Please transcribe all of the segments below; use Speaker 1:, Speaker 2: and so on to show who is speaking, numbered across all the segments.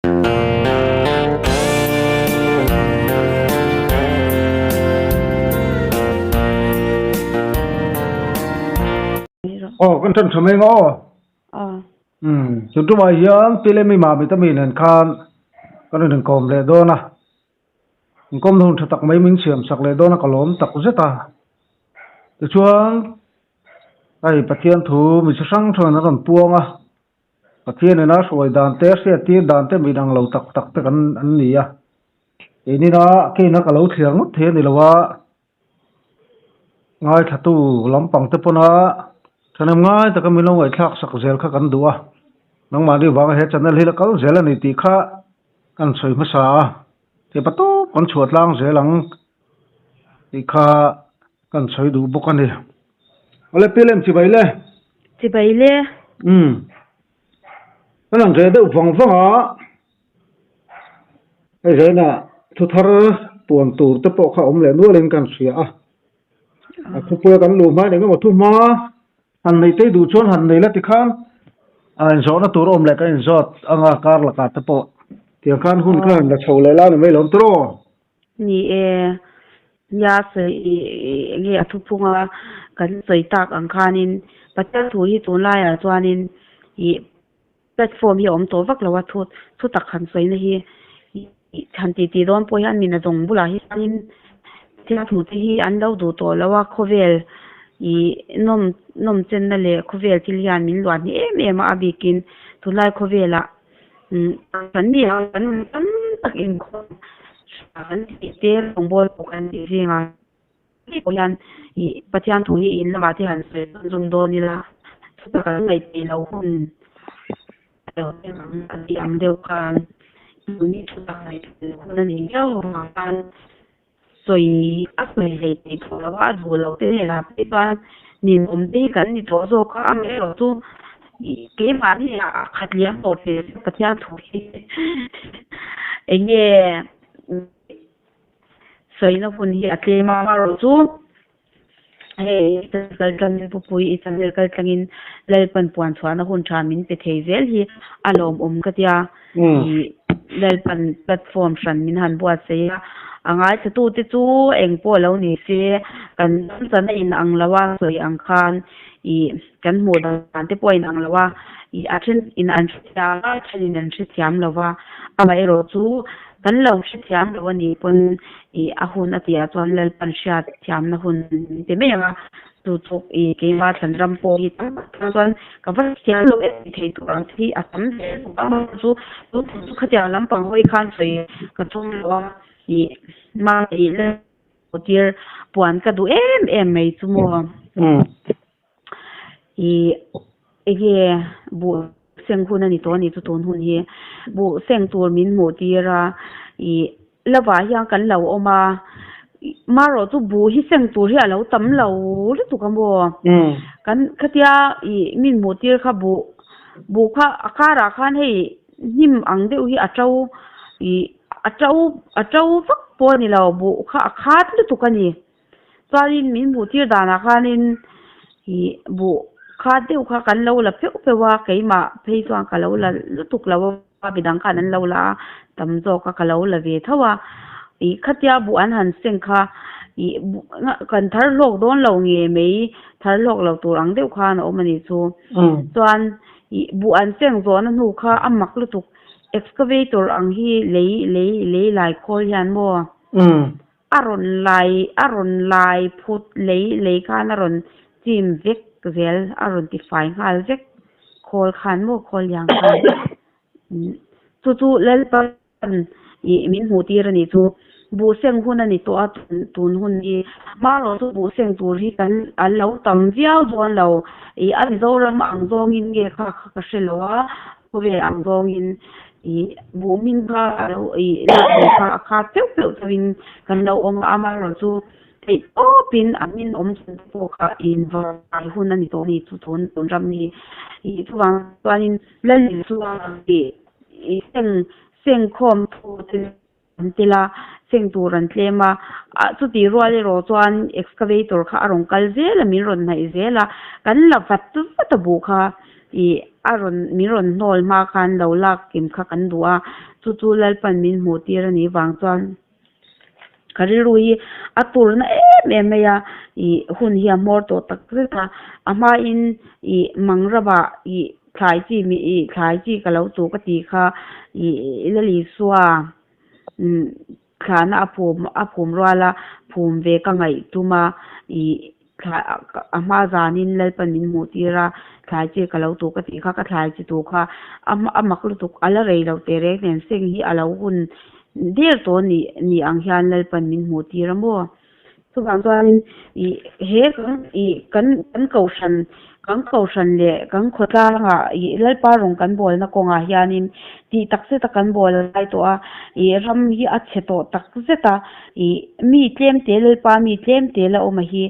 Speaker 1: Aw kan tan tha mai ang aw. Umm tun tumah hian Pi leh mi Mami te mi nen khan kan rawn inkawm leh dawn a, inkawm hun tha tak mai min siam sak leh dawn a ka lawm tak zet a. Tichuan hei Pathian thu mi chi hrang hrangin an rawn puang a, Pathian ina hruai dan te hriattir dan te mi dang lo tak tak te kan an ni a, keinina keina ka lo thliar ngawt thei a ni lo a. Ngaithlatu lampang te pawna thahnem ngai taka min lo ngaihthlak sak zel kha kan duh a, nangmahni vanga he channel hi la kal zel a ni tih kha kan sawi hmasa a, theihpa tawp kan chhuah tlang zel ang tih kha kan sawi duh bawk a ni. Awle Pi Lem chibai le.
Speaker 2: Chibai le.
Speaker 1: Umm. Kan ang ve deuh vang vang a. Hei zainah thu thar puan tur te pawh kha awm leh nualin kan hria a, a thupuia kan luh hmain engemaw thu hma han neih tei duh chuan han nei la tikhan a inzawhna tur awm leh kan inzawt anga kar lakah te pawh tiang khan hun kha han la chho leh la ni mai lo ang tiraw?
Speaker 2: Ni e, nia sawi enge a thuphunga kan sawi tak ang khanin Pathian thu hi tunlaiah chuanin ih Platform hi a awm tawh vak lo a, thu thu tak han sawina hi han tih tih dawn pawh hian mina zawng bulah hianin thil thu te hi an lo duh tawh lo a, khawvel ih nawm nawm chenna leh khawvel thil hian min luah hni em em a, a bikin tunlai khawvelah umm kan mi ang kan tam tak inkhawm hra kan tih te rawngbawl pawh kan tih zingah pawh hian ih Pathian thu hi in lamah te han sawi dawn zawm dawn ila chuta kan ngaihtheih loh hun a lo thleng ang a tih ang deuh khan tuni chuta ngaihtheih loh hun a nih viau avang khan sawi a sawi hleih theih tawh lo a, a duh loh te hnenah phei chuan ninawm te hi kan ni tawh zawk a, amaherawhchu ih keimahni ah khat liam tawh teh Pathian thu hi eng nge. Sawina hun hi a tlem a, amaherawh chu hei i kal tlangin Pupui i channel kal tlangin Lalpan puan chhuahna hun tha min pe thei zel hi a lawmawm ka tia i Lalpan platform hran min han buatsaih a, a ngaithlatute chu eng pawh lo ni se kan ram chana in ang lo a sawi ang khan i kan hmuh dan te pawh a in ang lo a, i a then in an hrethiam a, a then in an hrethiam lo va, amaherawh chu Kan lo hrethiam lo a nih pawn ih a hun a tihah chuan Lalpan hriat thiamna hun min pe mai ang a, chu chu ih keimah thlan ram pawh hi tam tak tan chuan ka va hrethiam lo em thei tur ang te hi a tam zel bawk a, amaherawhchu chu tun tum chu khatiang lampang hawi khan sawi ka tum lo a, ih mah ih Lalpa tir puan ka duh em em mai chu maw. Ih enge buh seng hun a ni tawh a ni chu tun hun hi buh seng tur min hmuh tir a ih lovah hian kan lo awm a marawh chu buh hi seng tur hi a lo tam lo lutuk a maw kan khatia ih min hmuh tir kha buh buh kha a karah khan hei hnim ang deuh hi a to ih a to a to vak pawh a ni lo buh kha a khat lutuk a ni. Chuanin min hmuh tir danah khanin ih buh kha deuh kha kan lo la pheuh pheuh a, keimah phei chuan ka lo la lutuk lo a, midang khan an lo la a, tam zawk a ka lo la ve tho a. Ih khatia buh an han seng kha ih buh kan thar hlawk dawn lo nge mai thar hlawk lo tur ang deuh khan a awm a nih chu. Chuan ih buh an seng zawhna hnu kha a mak lutuk excavator ang hi lei lei lei lai khawl hian maw. A rawn lai a rawn lai phut lei lei khan a rawn chim vek zel a rawn ti fai nghal vek khawl khan maw khawl liang khan chu chu Lalpan ih min hmuh tir a nih chu buh seng hun a ni tawh a tun hun hi hmarawh chu buh seng tur hi kan an lo tam viau dawn lo ih a Mizoram ang zawngin nge kha kha ka hre lo a. Khawvel ang zawngin ih buh hming kha a lo ih lak ve kha a khat feuh feuh chauhin kan lo awm a, amaherawh chu theih tawpin a hmin awm chhun te pawh kha invar hun a ni tawh a ni chu tun tun ram hi ih chuvang chuanin Lalin chuan ih ih seng sengkhawm thu te an tel a, seng tur an tlem a, ah chutih rual erawh chuan excavator kha a rawn kal zel a, min rawn hnaih zel a, kan la vat vat a buh kha ih a rawn min rawn hnawl hma khan lo lak kim kha kan duh a, chu chu Lalpan min hmuh tir a nih vang chuan ka rilru hi a turna em em mai a, ih hun hi a hmawr tawh tak zet a, a hmain ih mangrava ih thlai chi ih thlai chi ka lo tuh ka tih kha ih Lalisua umm Thlahna a phum a phum rual a, phum ve ka ngaih tum a, ih thla a hma zanin Lalpan min hmuh tir a, thlai chi ka lo tuh ka tih kha ka thlai chi tuh kha a a mak lutuk a la rei lo teh reng nen seng hi a lo hun der tawh ni ni ang hian Lalpan min hmuh tir a maw. Chuvang chuanin ih he kan ih kan kan kohhran kan kohhran leh kan khawtlangah ih Lalpa rawng kan bawlna kawngah hianin tih tak zeta kan bawl lai tawh a, ih ram hi a chhe tawh tak zet a, ih mi tlem te Lalpa mi tlem te la awm a hi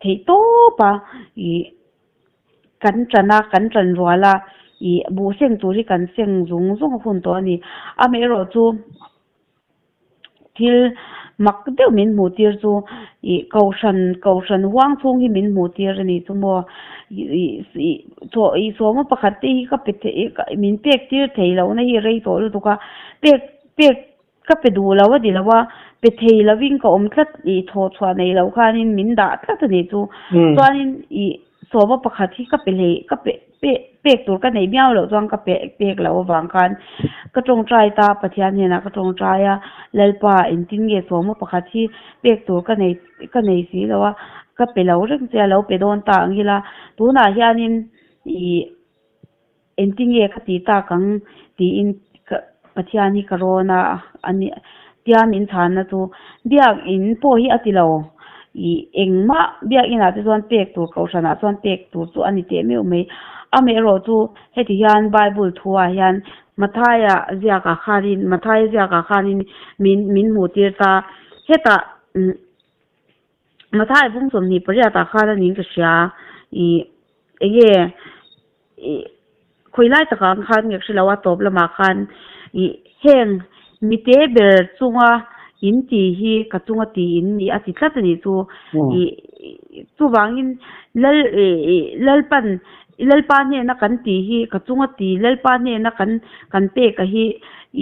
Speaker 2: theih tawp a ih kan tan a kan tan rual a ih buh seng tur hi kan seng zung zung a hun tawh a ni. Amaherawhchu chu. Thil mak deuh min hmuh tir chu ih kohhran kohhran huang chhung hi min hmuh tir a nih chu maw ih ih ih sawma pakhat te hi ka pe thei min pek tir thei loh na hi rei tawh lutuk a pek pek ka pe duh lo a ni lo a pe thei lovin ka awm tlat ih thawh chhuah nei lo khanin min dah tlat a nih chu chuanin ih sawma pakhat hi ka pe hlei ka pe pe pek tur ka neih miau loh chuan ka pe pek loh avang khan ka tawngtai ta Pathian hnenah ka tawngtai a, Lalpa engtin nge sawma pakhat hi pek tur ka nei ka nei si lo a, ka pe lo reng che a lo pe dawn ta ang ila tunah hianin ih engtin nge ka tih tak ang tiin ka Pathian hi ka rawn a a ni tia min chhanna chu biakinn pawh hi a ti lo. Ih engmah biakinah te chuan pek tur kohhranah chuan pek tur chu a ni teh meuh mai. Amaherawh chu heti hian Bible thuah hian Mathaia ziakah khanin Mathaia ziakah khanin min min hmuh tir ta. Hetah umm Mathaia bung 28 ah khan a niin ka hria. Ih enge ih khawi lai takah ang khan nge ka hre lo a tawp lamah khan ih heng mite ber chunga in tih hi ka chunga tih in nih a ti tlat a nih chu ih chuvangin lal ih ih lalpan lalpa hnena kan tih hi ka chunga ti lalpa hnena kan kan pek a hi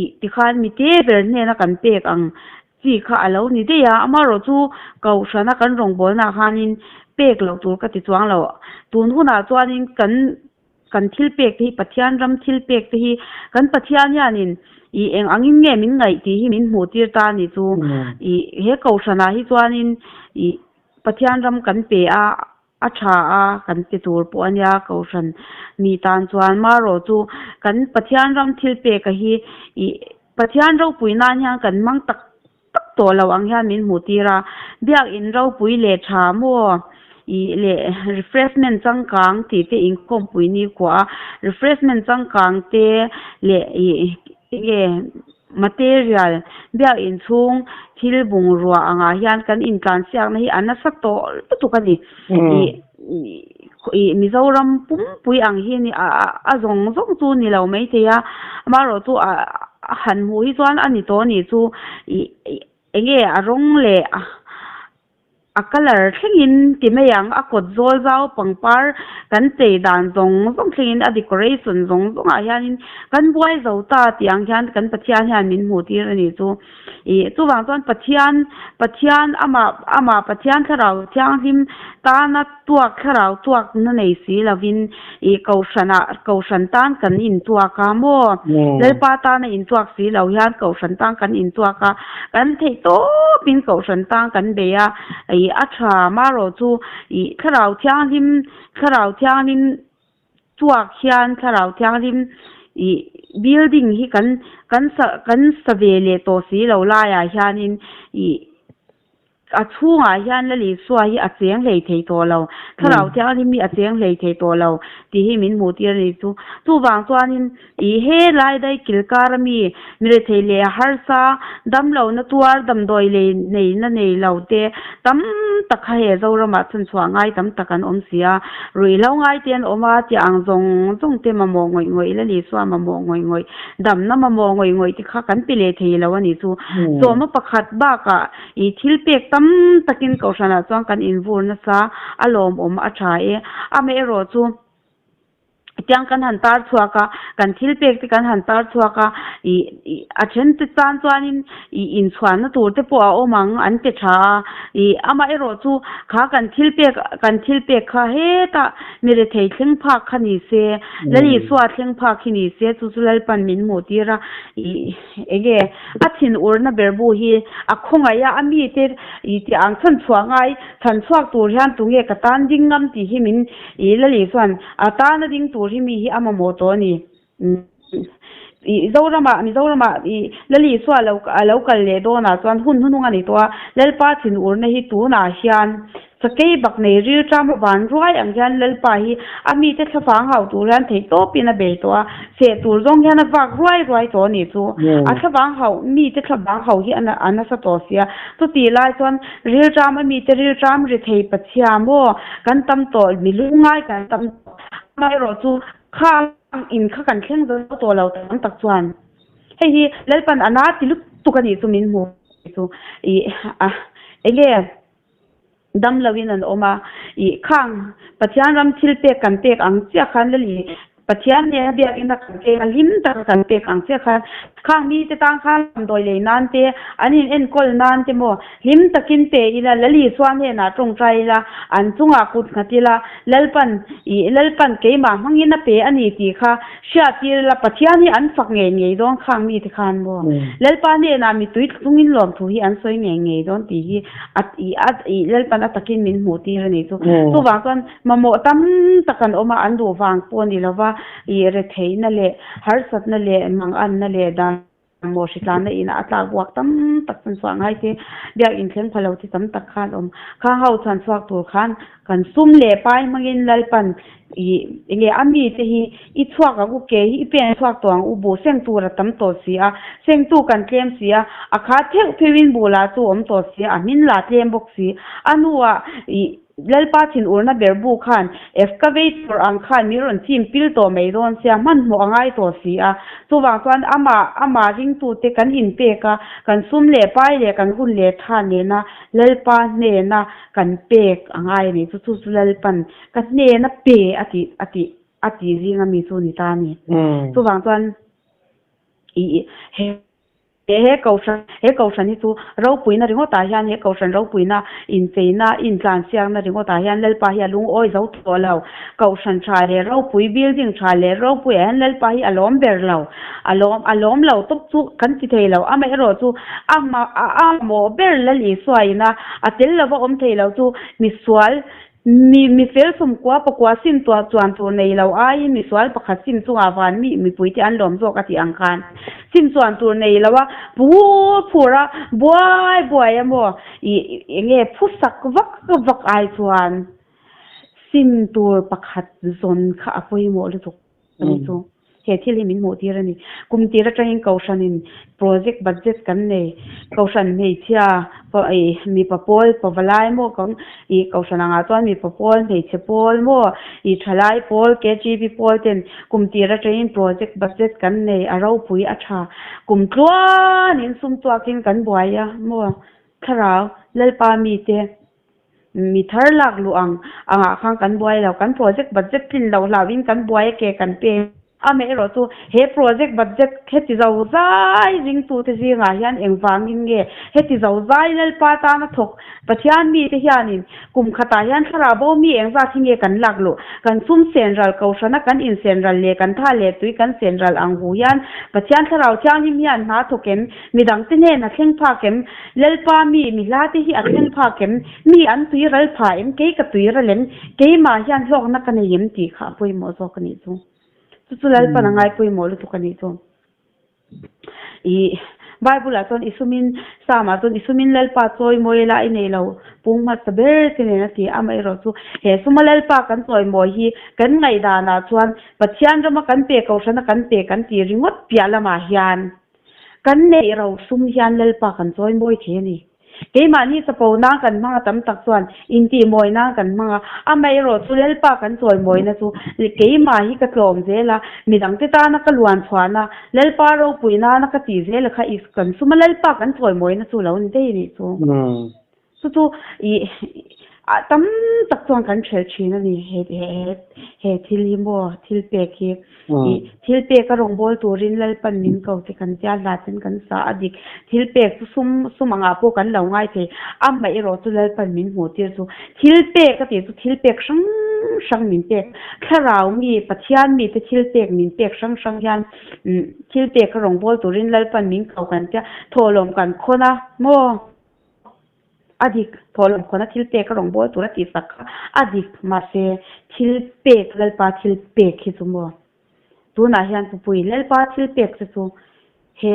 Speaker 2: ih tikhan mite ber hnena kan pek ang chi kha a lo ni daih a, amaherawh chu Kohhrana kan rawngbawlnaah khanin pek loh tur ka ti chuang lo. Tun hunah chuanin kan kan thil pek te hi Pathian ram thil pek te hi kan Pathian hianin ih eng angin nge min ngaih tih hi min hmuh tir ta a ni chu. Ih he Kohhranah hi chuanin ih Pathian ram kan pe a, a tha a kan ti tur pawh a nia Kohhran mi tan chuan marawh chu kan Pathian ram thil peka hi ih Pathian ropui nan hian kan hmang tak tak tawh lo ang hian min hmuh tir a, biakin ropui leh tha maw ih leh refreshment changkang tih te inkhawmpui ni kuah a refreshment changkang te leh ih enge Material, biakinn chhung thil bungrua angah hian kan intlansiakna hi a nasa tawh lutuk a ni. Ih ih Mizoram pumpui ang hi ni a a zawng zawng chu ni lo maithei a, amaherawh chu a han hmuh hi chuan a ni tawh a nih chu ih eng nge a rawng leh a A colour thlengin ti mai ang, a kawt zawl zau pangpar kan chei dan zawng zawng thlengin a decoration zawng zawngah hianin kan buai zo ta tih ang hian kan Pathian hian min hmuh tir a nih chu. Ih chuvang chuan Pathian Pathian amah amah Pathian thlarau thianghlim tana tuak thlarau tuakna nei si lovin ih kohhranah kohhran tan kan intuak a maw? Lalpa tana intuak si lo hian kohhran tan kan intuak a, kan theih tawpin kohhran tan kan bei a, ih a tha marawh chu ih thlarau thianghlim thlarau thianghlim tuak hian thlarau thianghlim ih building hi kan kan sa kan sa ve leh tawh si lo laiah hianin ih. A chhungah hian Lalisua hi a cheng hlei thei tawh lo, Thlarau Thianghlim hi a cheng hlei thei tawh lo tih hi min hmuh tir a ni chu. Chuvang chuanin ih he lai dai kilkar ami mirethei leh harsa damlohna tuar damdawi lei neihna nei lo te tam tak kha he Zoramah chhanchhuah ngai tam tak an awm si a, ruihhlo ngai te an awm a tih ang zawng zawng te mamawh ngawih ngawih Lalisua mamawh ngawih ngawih damna mamawh ngawih ngawih te kha kan pe leh thei lo a ni chu. Sawma pakhat bakah I thil pek tam takin kohhranah chuan kan invur nasa, a lawmawm a tha e. Amaherawh chu Tiang kan han tar chhuak a, kan thil pek te kan han tar chhuak a, ih ih a then te tan chuanin ih inchhuanna tur te pawh a awm ang an ti tha a, ih amaherawh chu kha kan thil pek kan thil pek kha hetah mi rethei thleng phak kha ni se, Lalisua thleng phak hi ni se chu chu Lalpan min hmuh tir a, ih enge a thin urna ber bu hi a khawngaih a, a mite ih tih ang chhan chhuah ngai chhan chhuak tur hian tunge ka tan ding ngam tih hi min Ih Lali chuan a tana ding tur hi mi hi a mamawh tawh a ni. Ih Zoramah, Mizoramah ih Lali chu a lo a lo kal leh dawnah chuan hun hnunung a ni tawh a, Lalpa thinurna hi tunah hian sakei bak nei rilṭam a van ruai ang hian Lalpa hi a mite thlafang hau tur hian theihtawpin a bei tawh a, seh tur zawng hian a vak ruai ruai tawh a nih chu. A thlavang hauh, mite thlavang hauh hi a nasa tawh si a, chutih lai chuan Rilṭam a mite rilṭam ri thei Pathian maw kan tam tawh mi lungngai kan tam tawh amaherawh chu khang in kha kan thleng zo tawh lo tam tak chuan hei hi Lalpan a na ti lutuk a nih chu min hmu chu ih a enge dam lo in an awm a ih khang Pathian ram thil pek kan pek ang chiah khan Lali Pathian nena biakina kan pek a, hlim taka kan pek ang chiah khan khang mite tan khan damdawi lei nan te, an in enkawl nan te maw hlim takin pe ila, Lali suan hnenah tawngtai ila, an chungah kut nghat ila, Lalpan ih Lalpan keimah hmangin a pe a ni tih kha hriattir ila, Pathian hi an fak ngei ngei dawn khang mite khan maw Lalpa hnenah mitui chungin lawmthu hi an sawi ngei ngei dawn tih hi a ih a ih Lalpan a takin min hmuh tir a ni chu. Chuvang chuan Mamawh tam tak an awm a, an duh vang pawh a ni lo va, ih retheihna leh harsatna leh manganna leh dan maw hritlanna ina a tlak buak tam tak chuan chhuah ngai te, biak inthleng pha lo te tam tak khan awm. Khang ho chhan chhuak tur khan kan sum leh pai hmangin Lalpan ih enge a mite hi i chhuak ang u ke hi i pen chhuak tawh ang u buh seng tur a tam tawh si a, sengtu kan tlem si a, a khat theuh pheuhin buh lah chu awm tawh si a, a hmin lah tlem bawk si. A hnuah ih. Lalpa thinurna ber bu khan excavator ang khan min rawn chim pil tawh mai dawn sia, hmanhmawh a ngai tawh si a. Chuvang chuan amah amah ringtute kan inpek a, kan sum leh pai leh kan hun leh tha nena Lalpa hnena kan pek a ngai a ni. Chu chu chu Lalpan ka hnena pe a tih a tih a tih zinga mi chu ni ta a ni. Chuvang chuan ih he. He kohhran, he kohhran hi chu ropuina ringawtah hian, he kohhran ropuina incheina, intlansiakna ringawtah hian Lalpa hi a lungawi zo tawh lo. Kohhran tha leh ropui, building tha leh ropuiah hian Lalpa hi a lawm ber lo. A lawm, a lawm lo tawp chu kan ti thei lo. Amaherawh chu a hma, a mamawh ber Lal Isua ina a tel lova awm thei lo chu misual Mi mi fel sumkua pakua sim tuah chuan tur nei lo aiin misual pakhat sim chungah van mi mipuite an lawm zawk a tih ang khan sim chuan tur nei lo a phur phur a buai buai a maw ih enge phusak vak vak ai chuan sim tur pakhat zawn kha a pawimawh lutuk. A ni chu. He thil hi min hmuh tir a ni. Kum tir atangin Kohhranin project budget kan nei. Kohhran hmeichhia ih mipa pawl pavalai maw kan ih Kohhran angah chuan mipa pawl hmeichhe pawl maw ih thalai pawl KGB pawl ten kum tir atangin project budget kan nei a ropui a tha. Kum tluanin sum tuakin kan buai a maw thlarau Lalpa mite. Mi thar lak luh ang angah khan kan buai lo, kan project budget tlin loh hlauhin kan buai a ke kan pe. Amaherawh chu he project budget heti zo zai ringtute zingah hian engvangin nge heti zo zai Lalpa tana thawk Pathian mite hianin kum khatah hian thlarau bo mi engzat hi nge kan lak luh? Kan sum sen ral kohhrana kan insen ral leh kan tha leh tui kan sen ral ang hu hian Pathian thlarau thianghlim hian hna thawk em? Midangte hnen a thleng phak em? Lalpa mi, mi hla te hi a thleng phak em? Mi an tui ral pha em? Kei ka tui ral em? Keimah hian hlawkna ka nei em tih kha a pawimawh zawk a nih chu. Chu chu Lalpan a ngai pawimawh lutuk a nih chu. Ih, Bible ah chuan i sumin, Psalm ah chuan i sumin Lalpa chawimawi la i nei lo pung hmasa ber che nen a ti a, amaherawh chu he suma Lalpa kan chawimawi hi kan ngaihdan ah chuan Pathian rama kan pe kohhrana kan pe kan tih ringawt piah lamah hian Kan neih ro sum hian Lalpa kan chawi mawi thei a ni. Keimahni chapo nan kan hmang a tam tak chuan intihmawi nan kan hmang a, amaherawh chu Lalpa kan chawi mawina chu keimah hi ka tlawm zel a, midangte tana ka luan chhuahna, Lalpa ropui nana ka tih zel a kha i kan sum a Lalpa kan chawi mawina chu lo ni daih a nih chu. Chu chu i. Ah tam tak chuan kan hrelh thin a ni he he he thil hi maw thil pek hi. Ih thil pek a rawngbâwl turin Lalpan min ko che kan tia hla ten kan sa a dik. Thil pek chu sum sum angah pawh kan lo ngai thei. Amah erawh chu Lalpan min hmuh tir chu thil pek a tih chu thil pek hrang hrang min pek. Thlarau mi Pathian mite thil pek min pek hrang hrang hian thil pek a rawngbâwl turin Lalpan min ko kan tia thawhlawm kan khawn a maw? A dik, thawhlawm khawna thil pek a rawngbâwl tur a tih sak kha a dik, mahse thil pek Lalpa thil pek hi chu maw? Tunah hian Pupui, Lalpa thil pek che chu he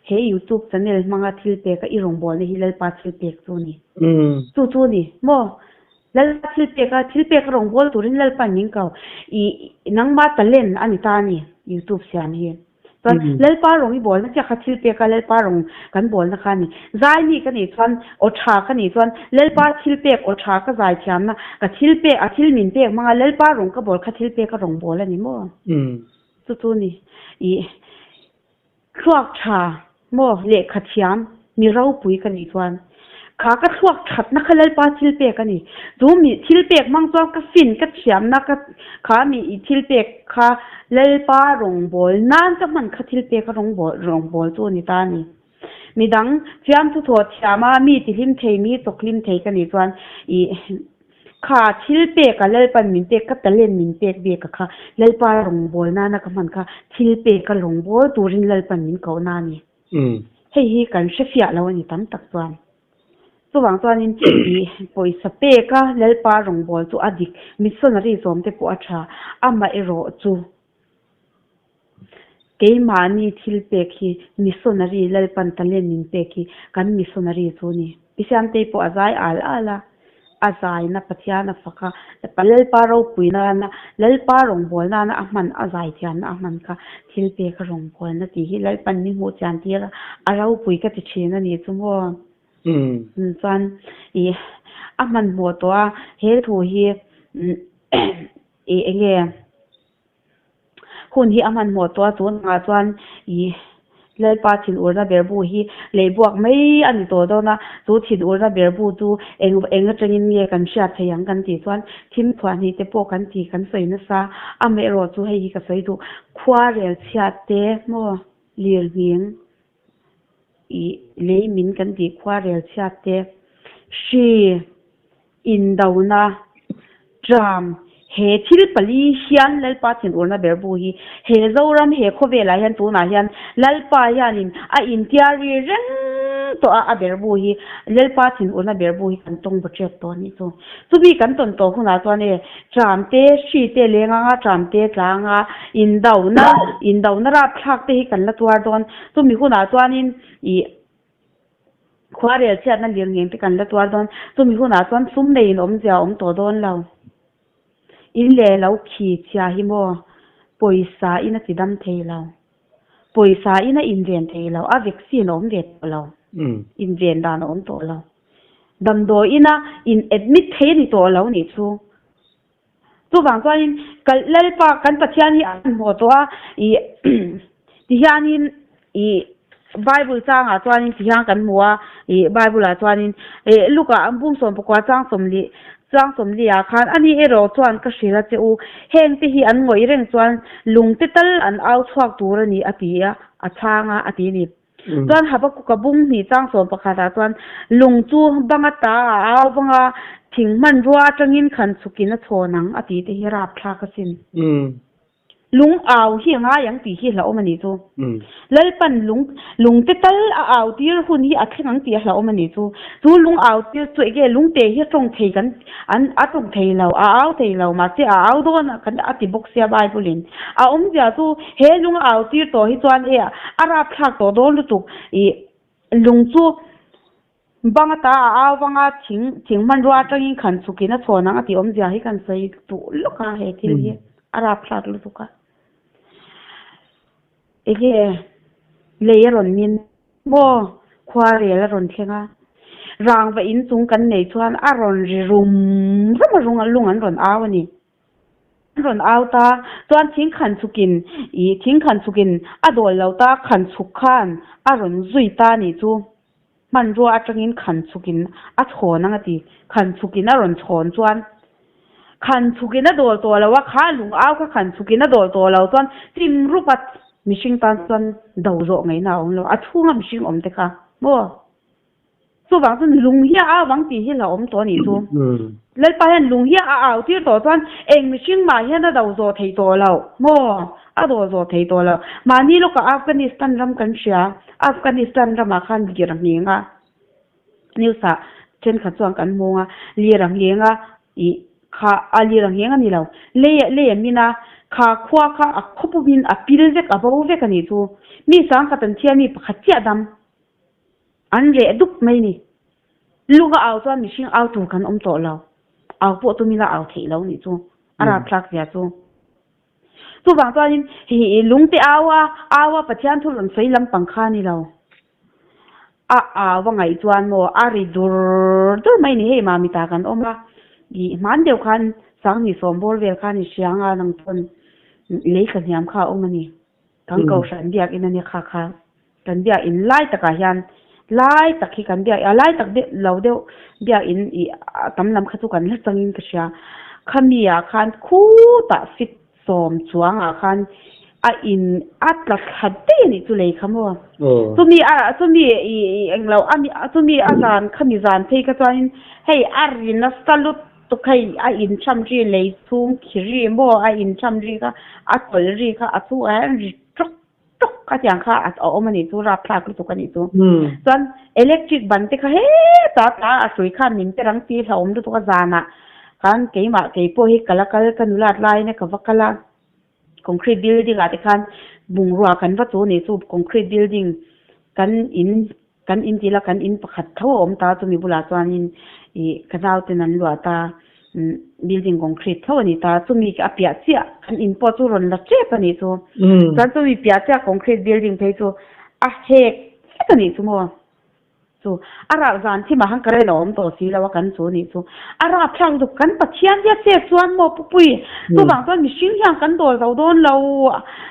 Speaker 2: he YouTube channel hmanga thil peka i rawngbâwlna hi Lalpa thil pek chu a ni. Chu chu a ni maw? Lalpa thil peka thil pek a rawngbâwl turin Lalpa'n min ko. I nangma talent a ni ta a ni YouTube siam hi. Chuan Lalpa rawng i bawlna chiah kha thil pek a, Lalpa rawng kan bawlna kha a ni. Zai mi ka nih chuan aw tha ka nih chuan Lalpa thil pek aw tha ka zai thiamna ka thil pek a thil min pek hmanga Lalpa rawng ka bawl kha thil pek a rawng bawl a ni maw? Chu chu ni ih thluak tha maw lehkha thiam mi ropui ka nih chuan Kha ka thluak thatna kha Lalpa thil pek a ni. Chu mi thil pek hmang chuan ka fin, ka thiamna ka kha mi i thil pek kha Lalpa rawngbâwl nan ka hman kha thil pek a rawngbâwl rawngbâwl chu a ni ta a ni. Midang fiamthu thawh thiama mi tihlim thei, mi chawkhlim thei ka nih chuan i kha thil pek a Lalpan min pek, ka talent min pek bik a kha Lalpa rawngbâwl nana ka hman kha thil pek a rawngbâwl turin Lalpan min kohna a ni. Hei hi kan hre fiah lo a ni tam tak chuan. Chuvang chuanin ih pawisa peka Lalpa rawngbâwl chu a dik, missionary zawmte pawh a tha, amaherawh chu keimahni thil pek hi missionary Lalpan talent min pek hi kan missionary chu a ni. Pi Siamtei pawh a zai al al a. A zaina Pathian a fak a, Lalpa ropui nana, Lalpa rawngbâwl nana a hman, a zai thiamna a hman kha thil pek a rawngbâwlna tih hi Lalpan min hmuh chian tir a, a ropui ka ti thin a nih chu maw? Chuan ih a hmanhmawh tawh a, he thu hi ih eng nge? Hun hi a hmanhmawh tawh a, tunah chuan ih Lalpa thinurna berbu hi leihbuak mai a ni tawh dawn a, chu thinurna berbu chu eng eng atangin nge kan hriat thei ang kan tih chuan thim thuah hnih te pawh kan ti kan sawi nasa, amaherawh chu hei hi ka sawi duh, khuarel chhiat te maw lirnghing ih lei min kan tih khuarel chhiat te hri Indona, Tram, he thil pali hian Lalpa thinurna ber bu hi he Zoram he khawvelah hian tunah hian Lalpa hianin a intiar ri reng tawh a, a ber bu hi Lalpa thinurna ber bu hi kan tawng baw tep tawh a nih chu. Chumi kan tawn tawh hunah chuan e Tram te, hri te leng anga Tram te tlanga indona, indona rapthlak te hi kan la tuar dawn. Chumi hunah chuanin ih. Khuarel chhiatna lir ngeng te kan la tuar dawn. Chumi hunah chuan sum neiin awmzia a awm tawh dawn lo. In leh lo khi chhia hi maw pawisa in a ti dam thei lo. Pawisa in a inven thei lo, a vaccine a awm ve tawh lo. Inven dan a awm tawh lo. Damdawi ina in admit thei a ni tawh lo nih chu. Chuvang chuanin kal Lalpa kan Pathian hi a hmuh tawh a, ih tihianin ih Bible changah chuanin tihian kan hmu a, ih Bible ah chuanin ih Luka an bung sawm pakua chang sawmli chang sawmli ah khan ani erawh chuan ka hrilh a che u, heng te hi an ngawih reng chuan lung te tal an au chhuak tur a ni a ti a, a chhang a a ti a ni. Chuan Habakuka bung hnih chang sawm pakhatah chuan lung chu banga ta a au vanga thing hmanrua atangin khan chhukin a chhawn ang a tih te hi rapthlak asin. Lung au hi a ngai ang tih hi hlauhawm a nih chu. Lalpan lung lung te tal a au tir hun hi a thleng ang tih a hlauhawm a nih chu. Chu lung au tir chu enge lung te hi a tawng thei kan an a tawng thei lo a au thei lo mahse a au dawn a kan a ti bawk sia Bible in. A awmzia chu he lung a au tir tawh hi chuan e a rapthlak tawh dawn lutuk ih lung chu bang ata a au vanga thing thing hmanrua atangin khan chhukin a chhawn ang a tih awmzia hi kan sawi duh lawk a he thil hi a rapthlak lutuk a. Enge lei a rawn min maw khuarel a rawn thleng a rangva inchung kan nei chuan a rawn ri rum rum a rung lung an rawn au a ni. An rawn au ta chuan thing khan chhukin ih thing khan chhukin a dawl lo ta khan chhuk khan a rawn zui ta nih chu. Hmanrua atangin khan chhukin a chhawn ang a ti. Khan chhukin a rawn chhawn chuan khan chhukin a dawl tawh lo a, kha lung au kha khan chhukin a dawl tawh lo chuan chim rup a mihring tan chuan do zawh ngaihna a awm lo. A chhunga mihring awm te kha maw? Chuvang chuan lung hi a au vang tih hi hlauhawm tawh a nih chu. Lalpa hian lung hi a au tir tawh chuan eng mihring mah hian a do zawh thei tawh lo maw? A do zawh thei tawh lo. Mahni lawkah Afghanistan ram kan hria, Afghanistan ramah khan lir a ngheng a, news ah thenkhat chuan kan hmung a, lir a ngheng a ih kha a lir a ngheng a ni lo. Lei lei a min a, kha khua kha a khawpumin a pil vek a bo vek a nih chu. Mi sangkhat an thiam mi pakhat chiah dam. An reh dup mai ni. Lunga au chuan mihring au tur kan awm tawh lo. Au pawh tum ila au theih lo nih chu. A rapthlak zia chu. Chuvang chuanin hi lungte au a, au a Pathian thu rawn sawi lampang kha a ni lo. A au a ngaih chuan maw a ri dur dur mai ni hei mami ta kan awm a. Ih hman deuh khan Sanghnih sawmbawr vel khan i hria anga nang chuan lei tla hniam kha a awm a ni. Kan kohhran biakinn a nia kha kha. Kan biakinn lai takah hian lai tak hi kan biak a lai tak deuh lo deuh biakinn ih a tam lam kha chu kan la changin ka hria. Khami ah khan khutah fit sawm chuangah khan a in a tla thla daih a nih chu lei kha maw. Chumi a chumi ih englo a chumi a zan khami zan phei kha chuanin hei a ri nasa lut tuk hei a incham ri lei chhung khi ri maw a incham ri kha a tawlh ri kha a chhungah hian ri tawk tawk a tiang kha a awm a nih chu rapthlak lutuk a nih chu. Chuan electric ban te kha hetah tla a hrui khan min pe rang ti hlauhawm lutuk a zanah khan keimah keipawh hi ka la kal ka nulat laiin ka va kal a concrete building ah te khan bungrua kan va chu nih chu concrete building kan in Kan in tila kan in pakhat tho a awm ta chumi bulah chuanin ih ka nauten an luah ta building concrete tho a ni ta chumi a piah chiah kan in pawh chu rawn la tep a nih chu chuan chumi piah chiah concrete building phei chu a hek vek a nih chu maw chu a rah zan thimah khan current a awm tawh si lo a kan chu nih chu a rapthlak lutuk kan Pathian hian chet chuan maw pupui chuvang chuan mihring hian kan dawl zo dawn lo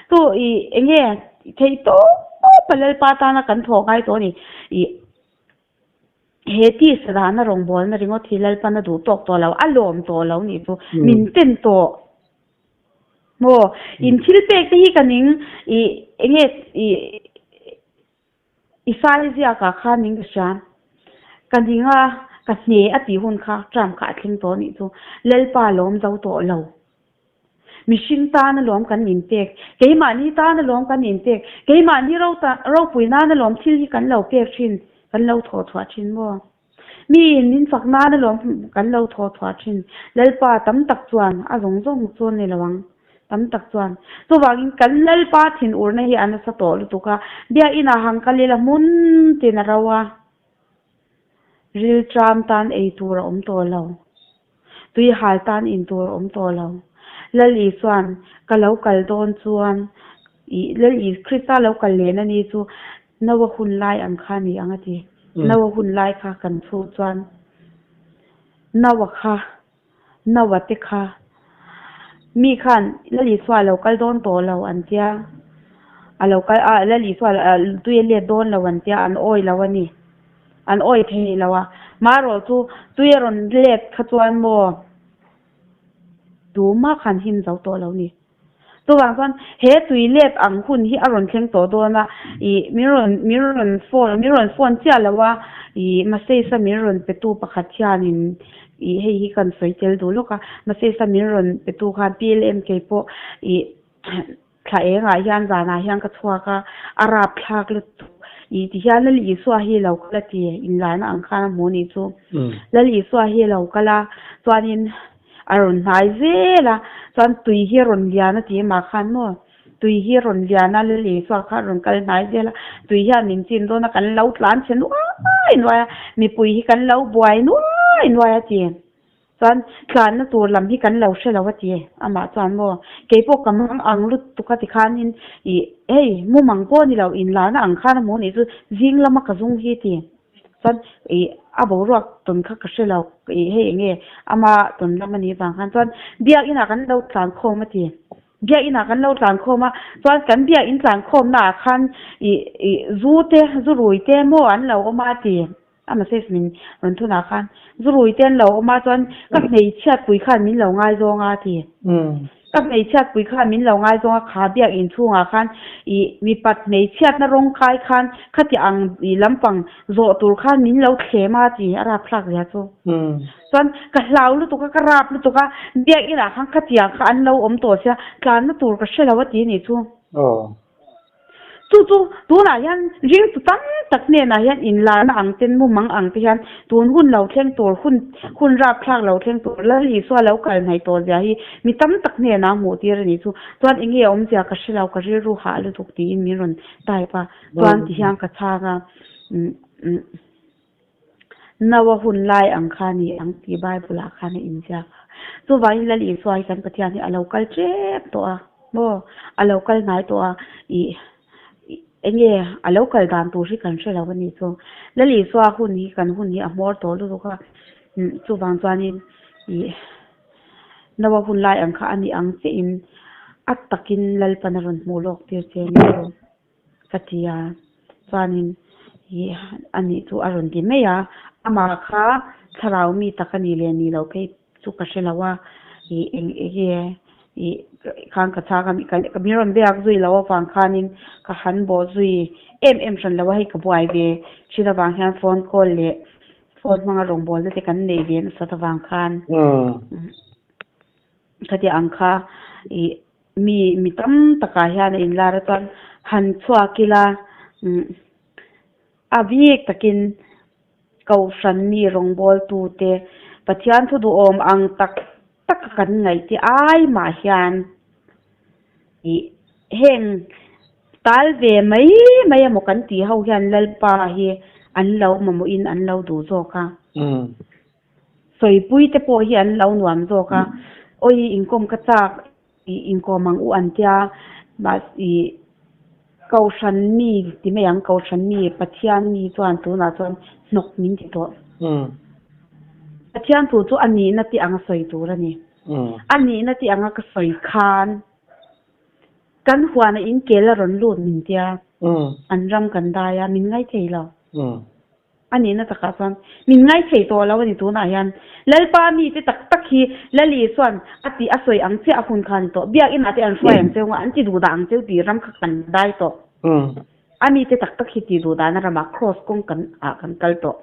Speaker 2: chu ih eng nge Thei tawp a Lalpa tana kan thawh ngai tawh a ni. Ih he tisa dahna rawngbawlna ringawt hi Lalpan a duh tawk tawh lo, a lawm tawh lo nih chu min ten tawh maw? In thil pek te hi ka ning ih enge ih i sai ziakah khan ning ka hria. Ka ning a, ka hne a tih hun kha term kha a thleng tawh nih chu Lalpa lawm zo tawh lo. Mihring tan alawm kan inpek, keimahni tan alawm kan inpek, keimahni ropui nan alawm thil hi kan lo pek thin, kan lo thawh chhuah thin maw? Miin min fak nan alawm kan lo thawh chhuah thin. Lalpa tam tak chuan a zawng zawng chu a ni lo ang, tam tak chuan. Chuvangin kan Lalpa thinurna hi a nasa tawh lutuk a, biakinah han kal ila hmun tin a ro a, rilṭam tan ei tur a awm tawh lo. Tui hal tan in tur a awm tawh lo. Lal Isua'n ka lo kal dawn chuan ih Lal Is Krista lo kal lehna ni chu Noa hun lai ang kha ni ang a ti. Noa hun lai kha kan chhuh chuan Noa kha Noa te kha mi khan Lal Isua a lo kal dawn tawh lo an tia a lo kal a Lal Isua tui a let dawn lo an tia an awi lo a ni. An awi thei lo a, marawh chu tui a rawn let kha chuan maw tumah khan him zo tawh lo ni. Chuvang chuan he tui let ang hun hi a rawn thleng tawh dawn a, ih min rawn min rawn phone min rawn phone chiah lo a, ih message a min rawn pe tu pakhat hianin ih hei hi kan sawi tel duh lawk a, message a min rawn pe tu khan PLM keipawh ih Thla engah hian zanah hian ka chhuak a, a rapthlak lutuk. Ih ti hian Lal Isua hi lo kal a ti, inlarna ang khan a hmu nih chu. Lal Isua hi lo kal a, chuanin a rawn hnai zel a, chuan tui hi a rawn lian a ti amah khan maw, tui hi a rawn lian a, Lal Isua kha a rawn kal hnai zel a, tui hian min chin dawn a, kan lo tlan chhe nuai nuai a, mipui hi kan lo buai nuai nuai a ti. Chuan tlanna tur lam hi kan lo hre lo a ti amah chuan maw keipawh ka mang ang lutuk a ti khanin ih hei mumang pawh a ni lo inlarna ang khan a hmu anih chu zing lama ka zung hi ti chuan ih a boruak tawn kha ka hre lo ih hei eng nge ama tawn lam a nih vang khan chuan biakinah kan lo tlan khawm a ti. Biakinn ah kan lo tlan khawm a, chuan kan biakinn tlan khawmna ah khan ih ih zu te zu rui te maw an lo awm a a ti. A message min rawn thun ah khan zu rui te an lo awm a chuan ka hmeichhiat pui khan min lo ngaizawng a a ti. Ka hmeichhiat pui khan min lo ngaizawng a, kha biakinn chhungah khan ih mipat hmeichhiatna rawng kai khan khati ang ih lampang zawh tur khan min lo thlem a a ti a rapthlak zia chu. Chuan ka hlau lutuk a, ka rap lutuk a, biakin ah khan khatiang kha an lo awm tawh sia, tlanna tur ka hre lo a ti a nih chu. Chu chu tunah hian ringtu tam tak hnenah hian inlarna ang ten mumang ang te hian tun hun lo thleng tur hun hun rapthlak lo thleng tur Lal Isua lo kal hnaih tawh zia hi mi tam tak hnenah hmuh tir a nih chu. Chuan eng nge awmzia ka hre lo, ka rilru hah lutuk tiin min rawn type a, chuan ti hian ka chhang a. Noa hun lai ang kha a ni ang tih Bible ah khan a inziak a. Chuvangin Lal Isua hi kan Pathian hi a lo kal tep tawh a maw? A lo kal hnai tawh a, ih eng nge a lo kal dan tur hi kan hre lo a nih chu. Lal Isua hun hi kan hun hi a hmawr tawh lutuk a, chuvang chuanin ih Noa hun lai ang kha a ni ang chiahin a takin Lalpan a rawn hmuh lawk tir che a nih chu. Ka ti a, chuanin ih a nih chu a rawn ti mai a, amah kha thlarau mi tak a nih leh nih loh phei chu ka hre lo a, ih eng enge ih khan ka chhang a, ka min rawn biak zui loh avang khanin ka han bawh zui em em hran lo a, hei ka buai ve thin avang hian phone call leh phone hmanga rawngbawlna te kan neih ve nasat avang khan khatiang ang kha ih. Mi mi tam takah hian a inlar a chuan han chhuak ila umm a bik takin Kohhran mi rawngbawltute Pathian thu duhawm ang tak tak a kan ngaih te ai mah hian ih heng tal ve mai mai emaw kan tih ho hian Lalpa hi an lo mamawhin an lo duh zawk a. Sawipui te pawh hi an lo nuam zawk a, awi inkawm ka chak ih inkawm ang u an tia, mahse ih Kohhran mi ti mai ang, Kohhran mi Pathian mi chuan tunah chuan hnawk min ti tawh. Pathian thu chu a nihna te anga sawi tur a ni. A nihna te anga ka sawi khan kan huana inkel a rawn lut min tia, an ram kan dai a, min ngaithei lo. A nihna takah chuan min ngaithei tawh lo a ni tunah hian. Lalpa mite tak tak hi Lali chuan a tih a sawi ang chiah a hun kha a ni tawh. Biakinah te an hruai ang cheu nga, an ti duh dah ang cheu tih ram kha kan dai tawh. A mite tak tak hi ti duh dahna ramah Kraws kawng kan ah kan kal tawh.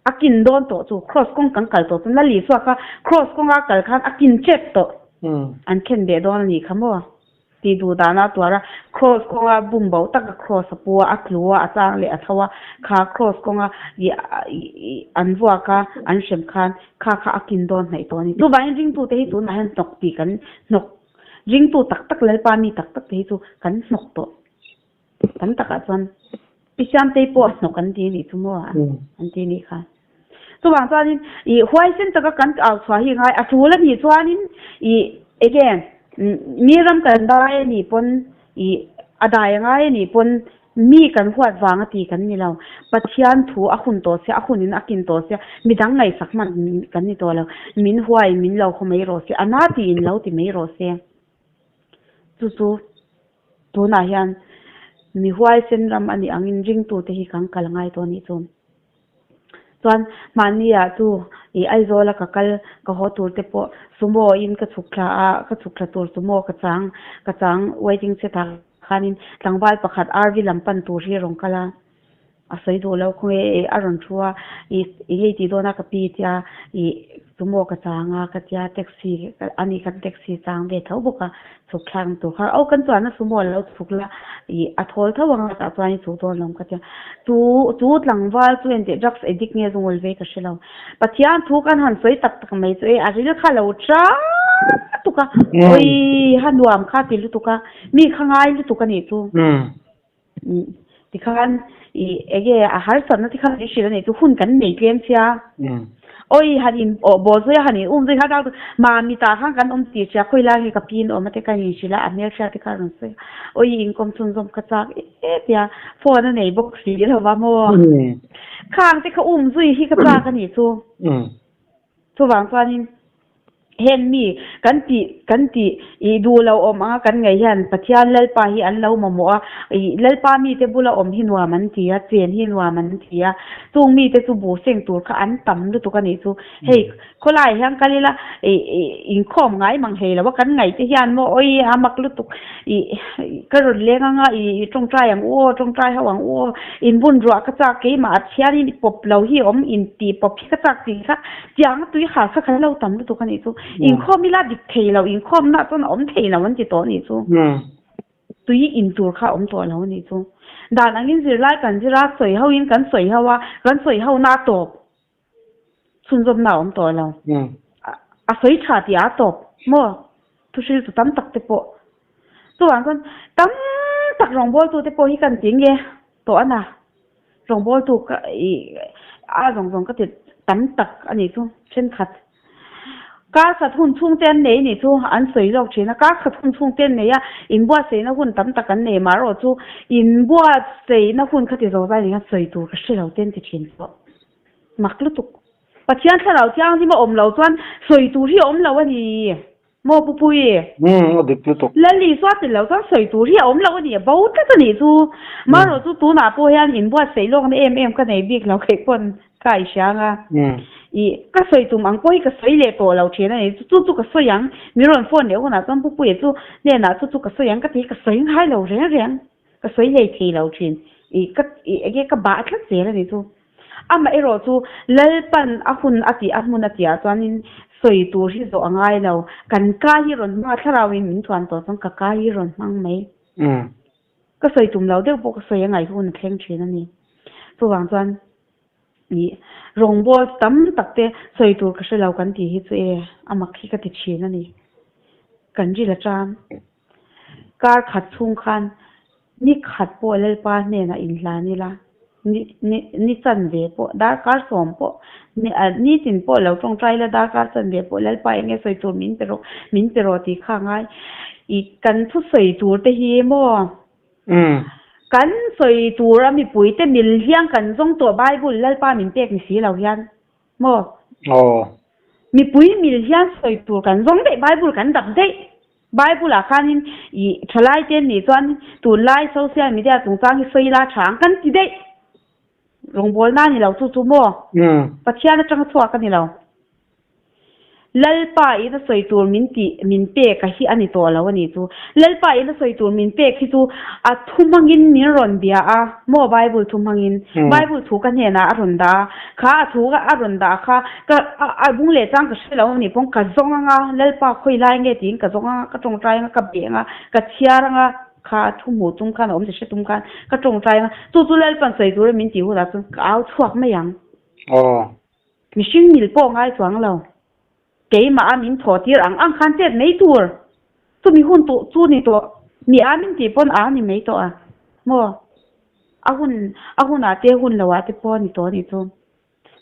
Speaker 2: A kin dawn tawh chu Kraws kawng kan kal tawh chuan Lali chhuak kha Kraws kawnga kal khan a kin tep tawh. An khen beh dawn a nih kha maw? Tih duh dana a tuar a, Kraws kawnga bum bo taka Kraws a pu a, a tlu a, a chang leh a tho a, kha Kraws kawnga ih an vuak a, an hrem khan kha kha a kin dawn hnaih tawh a ni. Chuvangin ringtute hi tunah hian hnawk tih kan hnawk, ringtu tak tak Lalpa mi tak tak te hi chu kan hnawk tawh. Tam takah chuan Pi Siamtei pawh a hnawk an ti a nih chu maw an ti a nih kha. Chuvang chuanin ih huaisen taka kan au chhuah hi ngai a tul a nih chuanin ih enge mi ram kan dai a nih pawn ih a dai a ngai a nih pawn mi kan huat vang a ti kan ni lo. Pathian thu a hun tawh sia a hunin a kin tawh sia midang ngaihsak hman kan ni tawh lo. Min huai min lo haw mai rawh se a na tiin lo ti mai rawh se. Chu chu Tunah hian mi huaisen ram a nih angin ringtute hi kan kal ngai tawh a nih chu. Chuan mahniah chu ih Aizawla ka kal ka haw tur te pawh sumo in ka chhuk thla a, ka chhuk thla tur sumo ka chang ka chang waiting shed ah khanin tlangval pakhat RV lam pan tur hi a rawn kal a. A sawi duh loh khaw nge ih a rawn thu a, ih eng nge i tih dawn a ka pi tia ih tumaw ka chang a ka tia taxi a ni khan taxi chang ve tho bawk a chhuk thlak na tur kha aw kan chuan a sumo a lo chhuk la ih a thawl tho ang a tah chuan i chhuk dawn lo ka tia chu chu tlangval chu engtih drugs addict nge zungul ve ka hre lo Pathian thu kan han sawi tak tak mai chu e a ril kha lo tang lutuk a awi ha nuam kha ti lutuk a mi kha ngai lutuk a nih chu. Tikhan i enge a harsatna te kha min hrilh a nih chu hun kan nei tlem sia. Awi han in awh bawh zui a han in um zui kha tlak mami tah khan kan awm tih hria khawi lai nge ka pi in awm a te ka in hrilh a a hmelhriat te kha a rawn sawi a. Awi inkawm chhunzawm ka chak e tia phone a nei bawk si lo va maw. Khang te kha um zui hi ka chak a nih chu. Chuvang chuanin. Heng mi kan tih kan tih ih duh lo awm anga kan ngaih hian Pathian Lalpa hi an lo mamawh a, ih Lalpa mite bula awm hi nuam an ti a, chen hi nuam an ti a, chung mite chu buh seng tur kha an tam lutuk a nih chu. Hei khawlai hian kal ila ih ih inkhawm ngai mang hlei lo a kan ngaih te hian maw awi a mak lutuk ih ka rawn leng anga ih tawngtai ang u aw tawngtai ho ang u aw inbun ruah ka chak keimah ah thianin pawp lo hi awm intih pawp hi ka chak tih kha Tiang a tui har kha kan lo tam lutuk a nih chu. Inkhawm ila dik thei lo, inkhawmna chuan a awm thei lo an ti tawh a nih chu. Tui in tur kha a awm tawh lo a nih chu. Dan angin zirlai kan zir a, sawi ho in kan sawi ho a, kan sawi ho na a tawp. Chhunzawmna a awm tawh lo. A sawi tha tih a tawp maw? Thuhriltu tam tak te pawh. Chuvang chuan tam tak rawngbawltu te pawh hi kan ti nge tawh a na. Rawngbawltu ka ih a zawng zawng ka ti tam tak a nih chu thenkhat. Kar khat hun chhung te an nei nih chu an sawi zawk thin a, kar khat hun chhung te an nei a, inbuatsaihna hun tam tak an nei mah erawh chu inbuatsaihna hun kha ti zo zai nih khan sawi tur ka hre lo te an ti thin pawh. Mak lutuk. Pathian thlarau thianghlim a awm lo chuan sawi tur hi a awm lo a ni. Maw Pu Pui?
Speaker 1: Umm, a dik lutuk.
Speaker 2: Lali chuan ti lo chuan sawi tur hi a awm lo a ni, a bo tlat a nih chu. Marawh chu tunah pawh hian inbuatsaih lawkna em em ka nei bik lo kheih pawn ka i hria ang a. Ih, ka sawi tum ang pawh hi ka sawi leh tawh lo thin a ni. Chu chu ka sawi ang, min rawn phone leh hunah chuan Pu Puia chu hnenah chu chu ka sawi ang ka ti hi ka sawi ngai lo reng reng, ka sawi hlei thei lo thin. Ih, ka ih enge ka bah tlat zel a ni chu. Amaherawh chu Lalpan a hun a tih a hmun a tihah chuanin sawi tur hi zawh a ngai lo. Kan ka hi rawn hmang a, thlarauin min thuan tawh chuan ka ka hi rawn hmang mai. Ka sawi tum lo deuh pawh ka sawi a ngaih hun a thleng thin a ni. Chuvang chuan ih rawngbawl tam tak te sawi tur ka hre lo kan tih hi chu e a mak hi ka ti thin a ni. Kan ril atang kar khat chhung khan Ni khat pawh Lalpa hnenah inhlan ila, ni ni ni chanve pawh darkar sawm pawh ni a nitin pawh lo tawngtai ila darkar chanve pawh Lalpa eng nge sawi tur min pe rawh min pe rawh tih kha a ngai. I kan thusawi tur te hi maw? Kan sawi tur a mipui te mil hian kan zawng tawh Bible Lalpa min pek ni si lo hian maw? Mipui mil hian sawi tur kan zawng daih Bible kan dap daih. Bible ah khanin ih thalai te nih chuan tunlai social media chungchang hi sawi la tha ang kan ti daih. Rawngbawlna a ni lo chu chu maw? Pathian atanga chhuak a ni lo. Lalpa in a sawi tur min tih min pek a hi a ni tawh lo a ni chu. Lalpa in a sawi tur min pek hi chu a thu hmangin min rawn bia a maw Bible thu hmangin. Bible thu ka hnenah a rawn dah a, kha a thu a rawn dah kha Ka a bung leh chang ka hre lo anih pawh ka zawng anga Lalpa khawi lai nge tiin ka zawng anga ka tawngtai anga ka beh anga ka chhiar anga kha thu hmuh tum khan a awm che hre tum khan ka tawngtai anga chu chu Lalpa'n sawi tura min tih hunah chuan ka au chhuak mai ang.
Speaker 1: Aw.
Speaker 2: Mihring mil pawh ngai chuang lo. Keimah a min thawh tir ang ang khan chet mai tur. Chumi hun tawh chu ni tawh. Mi a min tih pawn a ni mai tawh a. Maw? A hun a hunah te hun loah te pawh a ni tawh a nih chu.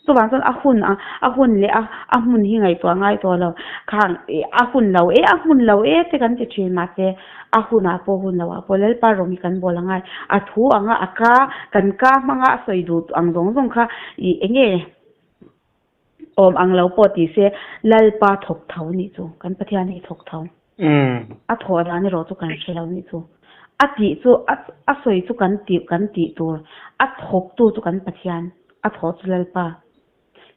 Speaker 2: Chuvang chuan a hun a, a hun leh a a hmun hi ngaihtuah ngai tawh lo. Khang a hun lo e, a hmun lo e te kan ti thin mahse a hunah pawh hun loah pawh Lalpa rawng hi kan bawl angai. A thu anga a ka, kan ka hmanga a sawi duh ang zawng zawng kha ih eng nge awm ang lo pawh ti se Lalpa thawk tho nih chu, kan Pathian hi thawk tho. A thawh dan erawh chu kan hre lo nih chu. A tih chu a a sawi chu kan tih kan tih tur, a thawktu chu kan Pathian, a thawh chu Lalpa.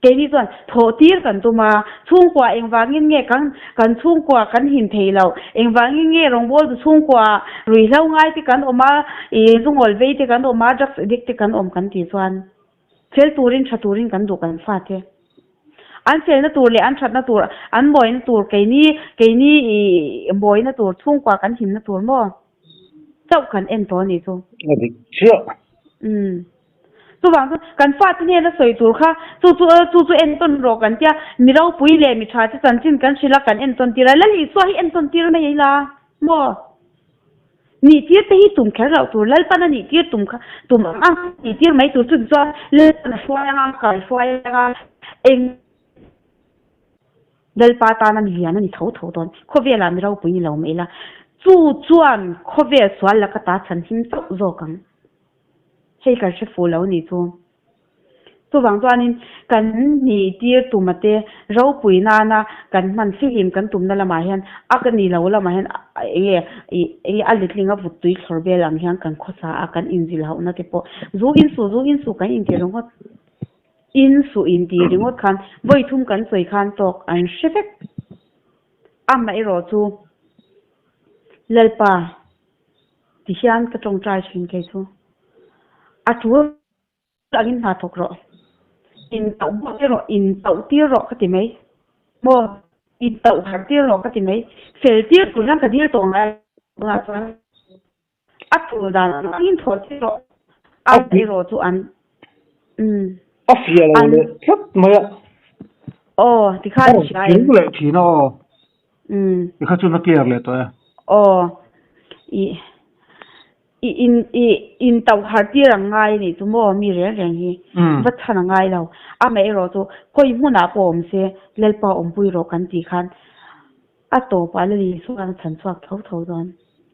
Speaker 2: Keini chuan thawh tir kan tum a, chhungkua engvangin nge kan kan chhungkua kan him thei lo, engvangin nge rawngbawltu chhungkua ruihhlo ngai te kan awm a, ih zungawl vei te kan awm a, drugs addict te kan awm kan tih chuan fel turin tha turin kan duh kan fate. An felna tur leh an thatna tur, an mawina tur, keini keini ih mawina tur, chhungkua kan himna tur maw? Chauh kan en tawh a nih chu.
Speaker 1: A dik chiah.
Speaker 2: Umm. Chuvang chuan kan fate hnena sawi tur kha chu chu chu chu entawn rawh kan tia, mi ropui leh mi tha te chanchin kan hrilh a kan entawn tir a, Lal Isua hi entawn tir mai ila maw? Nih tir te hi tum kher loh tur, Lalpan a nih tir tum kha tum ang ang nih tir mai tur chu chuan Lalpan a hruai anga a kal hruai anga eng Lalpa tana mi lian a ni tho tho dawn, khawvelah mi ropui ni lo mai ila chu chuan khawvel sual laka ta chhan him chauh zawk ang. Hei kan hre fuh lo nih chu. Chuvang chuanin kan nih tir tuma te ropui nana kan hman fihlim kan tumna lamah hian a ka ni lo lamah hian enge ih enge a letling a vut tui thlawr vel ang hian kan khawsa a, kan inzil hauhna te pawh zu in suh zu in suh kan inti ringawt in suh inti ringawt khan vawi thum kan sawi khan tawk an hre vek. Amaherawh chu Lalpa ti hian ka tawngtai thin kei chu a tul angin hna thawk rawh. In tauh bawk tir rawh, in tauh tir rawh ka ti mai. Maw? In tauh harh tir rawh ka ti mai. Fel tir tur hian ka dil tawh ngai lo tunah chuan a tul dan angin thawh tir rawh. Amaherawh chu an umm
Speaker 1: A fiah lo leh tlat mai a.
Speaker 2: Aw, tikhan i hria em?
Speaker 1: Aw, leh thin a aw.
Speaker 2: Umm.
Speaker 1: Tikha chuan a clear leh tawh e.
Speaker 2: Aw, i i in i in tauh harh tir ang ngai a nih chu maw mi reng reng hi va chhan a ngai lo. Amaherawh chu khawi hmunah pawh awm se Lalpa awmpui rawh kan tih khan a tawpah Lali chuan a chhan chhuak tho tho dawn.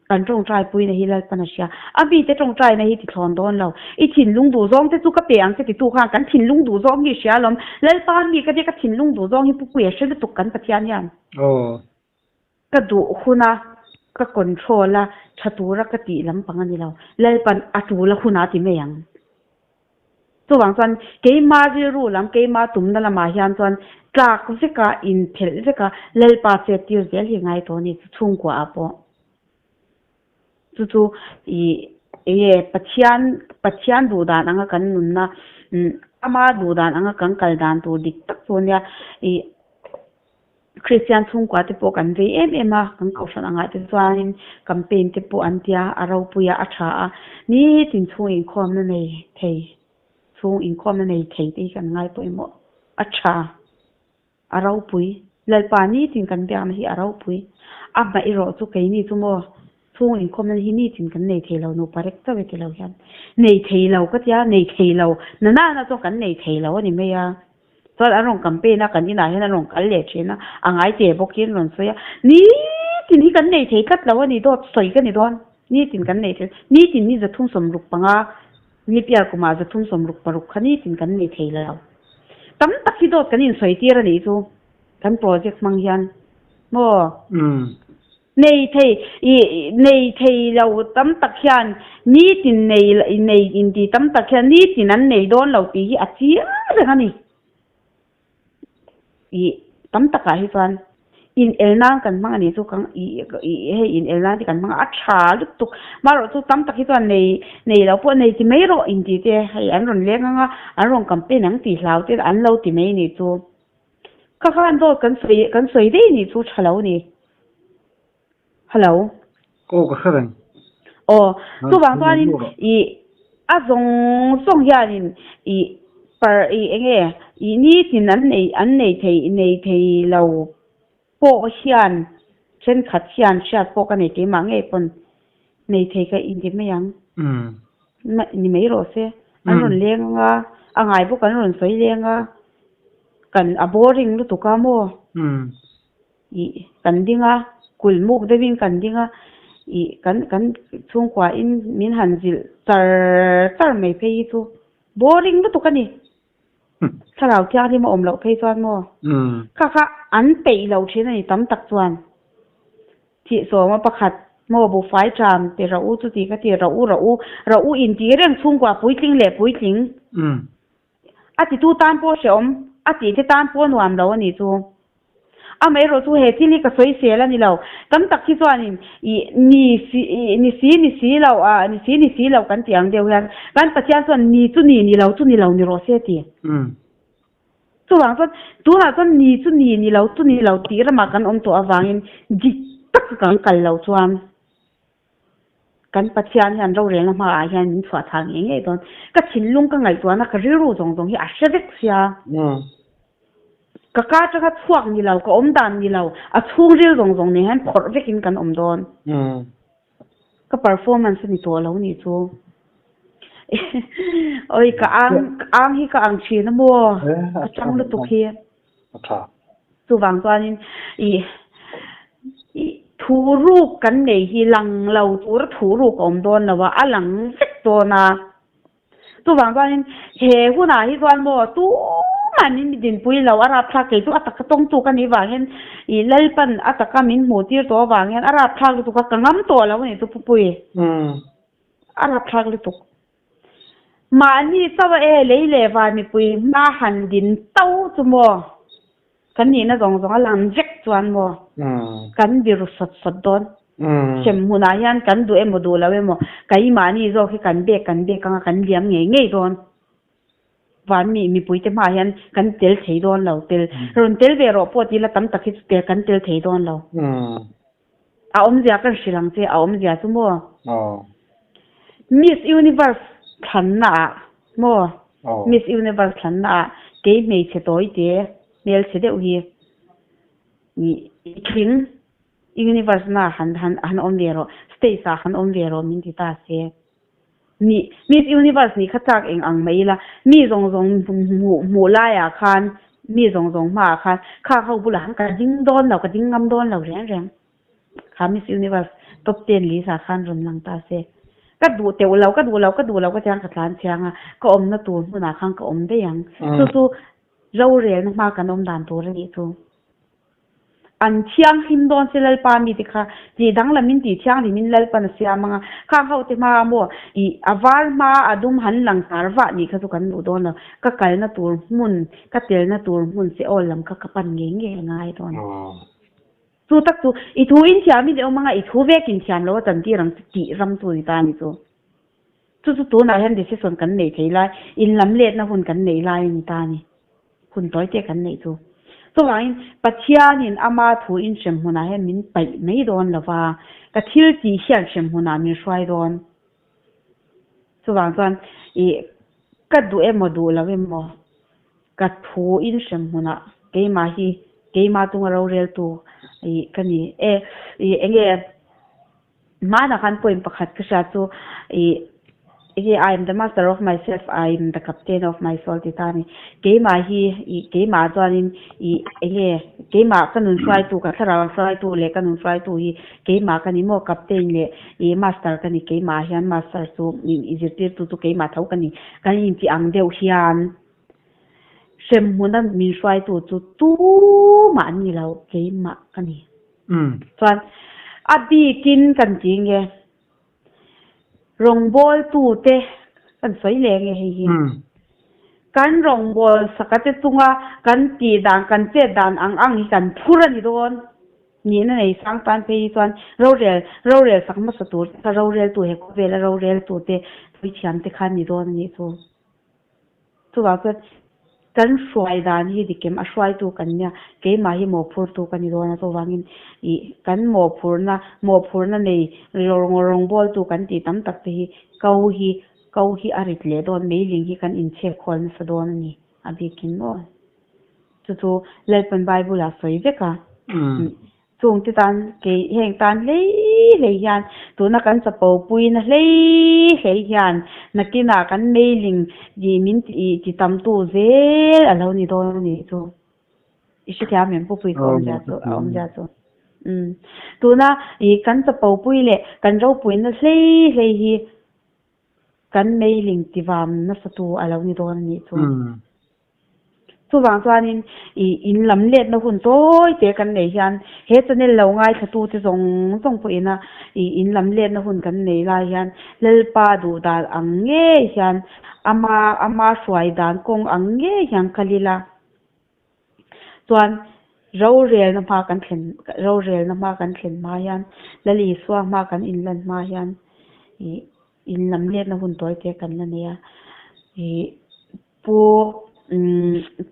Speaker 2: Kan tawngtai puina hi Lalpan a hria. A mite tawngtaina hi tithlawn dawn lo. I thinlung duh zawng te chu ka pe ang che titu khan kan thinlung duh zawng hi i hria alawm. Lalpa mi ka nia ka thinlung duh zawng hi Pu Puia hre lutuk kan Pathian hian.
Speaker 1: Aw.
Speaker 2: Ka duh huna ka control a tha tura ka tih lampang a ni lo. Lalpan a tul a hunah a ti mai ang. Chuvang chuan keima rilru lam, keima tumna lamah hian chuan tlak veka, inphelh veka Lalpa chet tir zel hi ngai tawh a ni chu chhungkua ah pawh. Chu chu ih enge Pathian Pathian duh dan anga kan nunna ama duh dan anga kan kal dan tur dik tak chu a nia ih Kristian chhungkua te pawh kan vei em em a, kan kohhran angah te chuanin campaign te pawh an tia, a ropui a, a tha a, nitin chhung inkhawmna nei thei, chhung inkhawmna nei thei te hi kan ngai pawimawh, a tha, a ropui, Lalpa nitin kan biakna hi a ropui, a hmah erawh chu keini chu maw chhung inkhawmna hi nitin kan nei thei lo, nupa rek chauh e ti lo hian nei thei lo ka tia, nei thei lo, na nana chuan kan nei thei lo a ni mai a. Chuan an rawn campaign a, kan inah hian an rawn kal leh thin a, a ngai teh bawkin an rawn sawi a, nitin hi kan nei thei tlat lo a ni, dawt sawi ka ni dawn, nitin kan nei thei, nitin hi 365, ni piar kumah 366 kha nitin kan nei thei lo. Tam tak hi dawt kan insawi tir a nih chu, kan project hmang hian maw? Nei thei, i nei thei lo tam tak hian nitin nei nei inti tam tak hian nitin an nei dawn lo tih hi a chiang reng a ni. I tam takah hi chuan in el nan kan hmang a nih chu kan i i hei in el nan te kan hmang a, a tha lutuk. Marawh chu tam tak hi chuan nei nei lo pawh nei ti mai rawh inti te hei an rawn leng ang a, an rawn campaign ang tih hlau te an lo ti mai a nih chu. Ka khan dawt kan sawi kan sawi daih nih chu tha lo ni. Hello.
Speaker 1: Aw ka hre reng.
Speaker 2: Aw chuvang chuanin i a zawng zawng hianin i par i enge i nitin an nei an nei thei nei thei lo pawh hian thenkhat hian hriat pawh ka nei keimah ngei pawn nei thei ka inti mai ang. Ni mai rawh se. An rawn leng anga a ngai bawk an rawn sawi leng a. Kan a boring lutuk a maw? Ih kan ding a, kulh muk deuhin kan ding a, ih kan kan chhungkua in min han zilh char char mai phei hi chu boring lutuk a ni. Thlarau thianghlim a awm loh phei chuan maw? Kha kha an peih lo thin a ni tam tak chuan. Thih sawma pakhat maw buhfai ṭam ti rauh u chuti kha ti rauh u rauh u rauh u intih reng chhungkua puitling leh puitling. A titu tan pawh hrehawm, a tihte tan pawh nuam lo a nih chu. Amaherawh chu he thil hi ka sawi sel a ni lo. Tam tak hi chuanin ih ni si ih ni si ni si lo ah ni si ni si lo kan tih ang deuh hian kan Pathian chuan ni chu ni ni lo chu ni lo ni rawh se a ti. Chuvang chuan tunah chuan ni chu ni ni lo chu ni lo tih ramah kan awm tawh avangin dik taka kan kal lo chuan. Kan Pathian hian rorelna hmaah hian min chhuah thah ngei ngei dawn. Ka thinlung ka ngaihtuahna ka rilru zawng zawng hi a hre vek sia. Ka ka atanga chhuak ni lo, ka awm dan ni lo, a chhungril zawng zawng nen hian phawrh vekin kan awm dawn. Ka performance a ni tawh lo nih chu. Oi ka ang ka ang hi ka ang thin a maw? Ka chang lutuk hi.
Speaker 1: A tha.
Speaker 2: Chuvang chuanin ih ih thu ruk kan nei hi lang lo tura thu ruk a awm dawn lo a, a lang vek dawn a. Chuvang chuanin he hunah hi chuan maw tumah min mi dinpui lo a rapthlak kei chu a taka tawngtu ka nih vangin ih Lalpan a taka min hmuh tir tawh avang hian a rapthlak lutuk a ka ngam tawh lo a nih chu Pupui. A rapthlak lutuk. Mahni chauh a e lei leh van mipui hma han din to chu maw kan nihna zawng zawng a lang vek chuan maw kan biru sawt sawt dawn. Hrem hmunah hian kan duh emaw duh lo emaw keimahni zawk hi kan bek kan bek anga kan liam ngei ngei dawn. Van mi mipuite hmaah hian kan tel thei dawn lo. Tel rawn tel ve rawh pawh tila tam tak hi chu tel kan tel thei dawn lo. A awmzia kan hrilh ang che, a awmzia chu maw? Miss Universe thlanna ah maw? Miss Universe thlanna ah kei hmeichhe tawi te hmelchhe deuh hi i thling Universe na han han han awm ve rawh, stage ah han awm ve rawh min ti ta se. Mi Miss Universe nih kha chak eng ang mai ila, mi zawng zawng hmuh hmuh laiah khan mi zawng zawng hmaah khan kha ho bulah khan ka ding dawn lo, ka ding ngam dawn lo reng reng. Kha Miss Universe top ten list ah khan rawn lang ta se. Ka duh teuh lo, ka duh lo, ka duh lo ka tiang ka tlan chiang a, ka awmna tur hmunah khan ka awm daih ang. Chu chu rorelna hma kan awm dan tur a nih chu. An thianghlim dawn se Lalpa mite kha tih danglamin tih thianghlimin Lalpan a siam ang a, khang ho te hma maw ih a var hma a dum han lang tar vah nih kha chu kan duh dawn lo, ka kalna tur hmun, ka telna tur hmun se awl lam kha ka pan ngei ngei a ngai dawn. Chu tak chu i thu in thiamin i awm ang a, i thu vek in thiam lo a chantir ang che tih ram chu ni ta a ni chu. Chu chu tunah hian decision kan neih thei lai, inlam letna hun kan neih lai a ni ta a ni. Hun tawi te kan neih chu. Chuvangin Pathianin ama thu in hrem hmunah hian min paih mai dawn lo va, ka thil tih hian hrem hmunah min hruai dawn. Chuvang chuan ih ka duh emaw duh lo emaw ka thu in hrem hmunah keimah hi keimah chunga roreltu ih ka ni e. Ih enge Hmanah khan poem pakhat ka hria chu ih enge I am the master of myself, I am the captain of my soul ti ta a ni. Keimah hi ih keimah chuanin ih enge keimah ka nun hruaitu ka thlarau hruaitu leh ka nun hruaitu hi keimah ka ni maw captain leh ih master ka ni keimah hian master chu ih zirtirtu chu keimah tho ka ni kan intih ang deuh hian hremhmuna min hruaitu chu tumah an ni lo keimah ka ni. Chuan a bikin kan ti nge rawngbawltute kan sawi leh nge hei hi. Kan rawngbâwl saka te chunga kan tih dan, kan chet dan ang ang hi kan phur a ni dawn. Nihna nei sang tan phei hi chuan rorel, rorel sak hmasa tur te kha roreltu he khawvela roreltu te, puithiam te kha an ni dawn a nih chu. Chuvang chuan kan hruai dan hi dikem a hruaitu kan nia, keimah hi mawhphurtu ka ni dawn a, chuvangin ih kan mawhphurna, mawhphurna nei rawngbawltu kan tih tam tak te hi ko hi ko hi a rit leh dawn, meiling hi kan inchhek khawl nasa dawn a ni a bikin maw. Chu chu Lalpan Bible ah sawi vek a. Chungte tan kei heng tan hlei hlei hian tuna kan chapo puina hlei hlei hian nakinah kan meiling tih min tih ti tamtu zel a lo ni dawn a nih chu. I hrethiam em Pupui ka awmzia chu a awmzia chu. Umm tuna ih kan chapo pui leh kan ropuina hlei hlei hi kan meiling tivam nasa tu a lo ni dawn a nih chu. Chuvang chuanin i in lam letna hun tawi te kan nei hian he channel lo ngaithla te zawng zawng pawhina i in lam letna hun kan nei lai hian Lalpa duh dan ang ngei hian ama ama hruai dan kawng ang ngei hian kal ila chuan rorelna hma kan thlen rorelna hma kan thlen hma hian Lal Isua hma kan inlan hma hian i in lam letna hun tawi te kan la nei a i Pu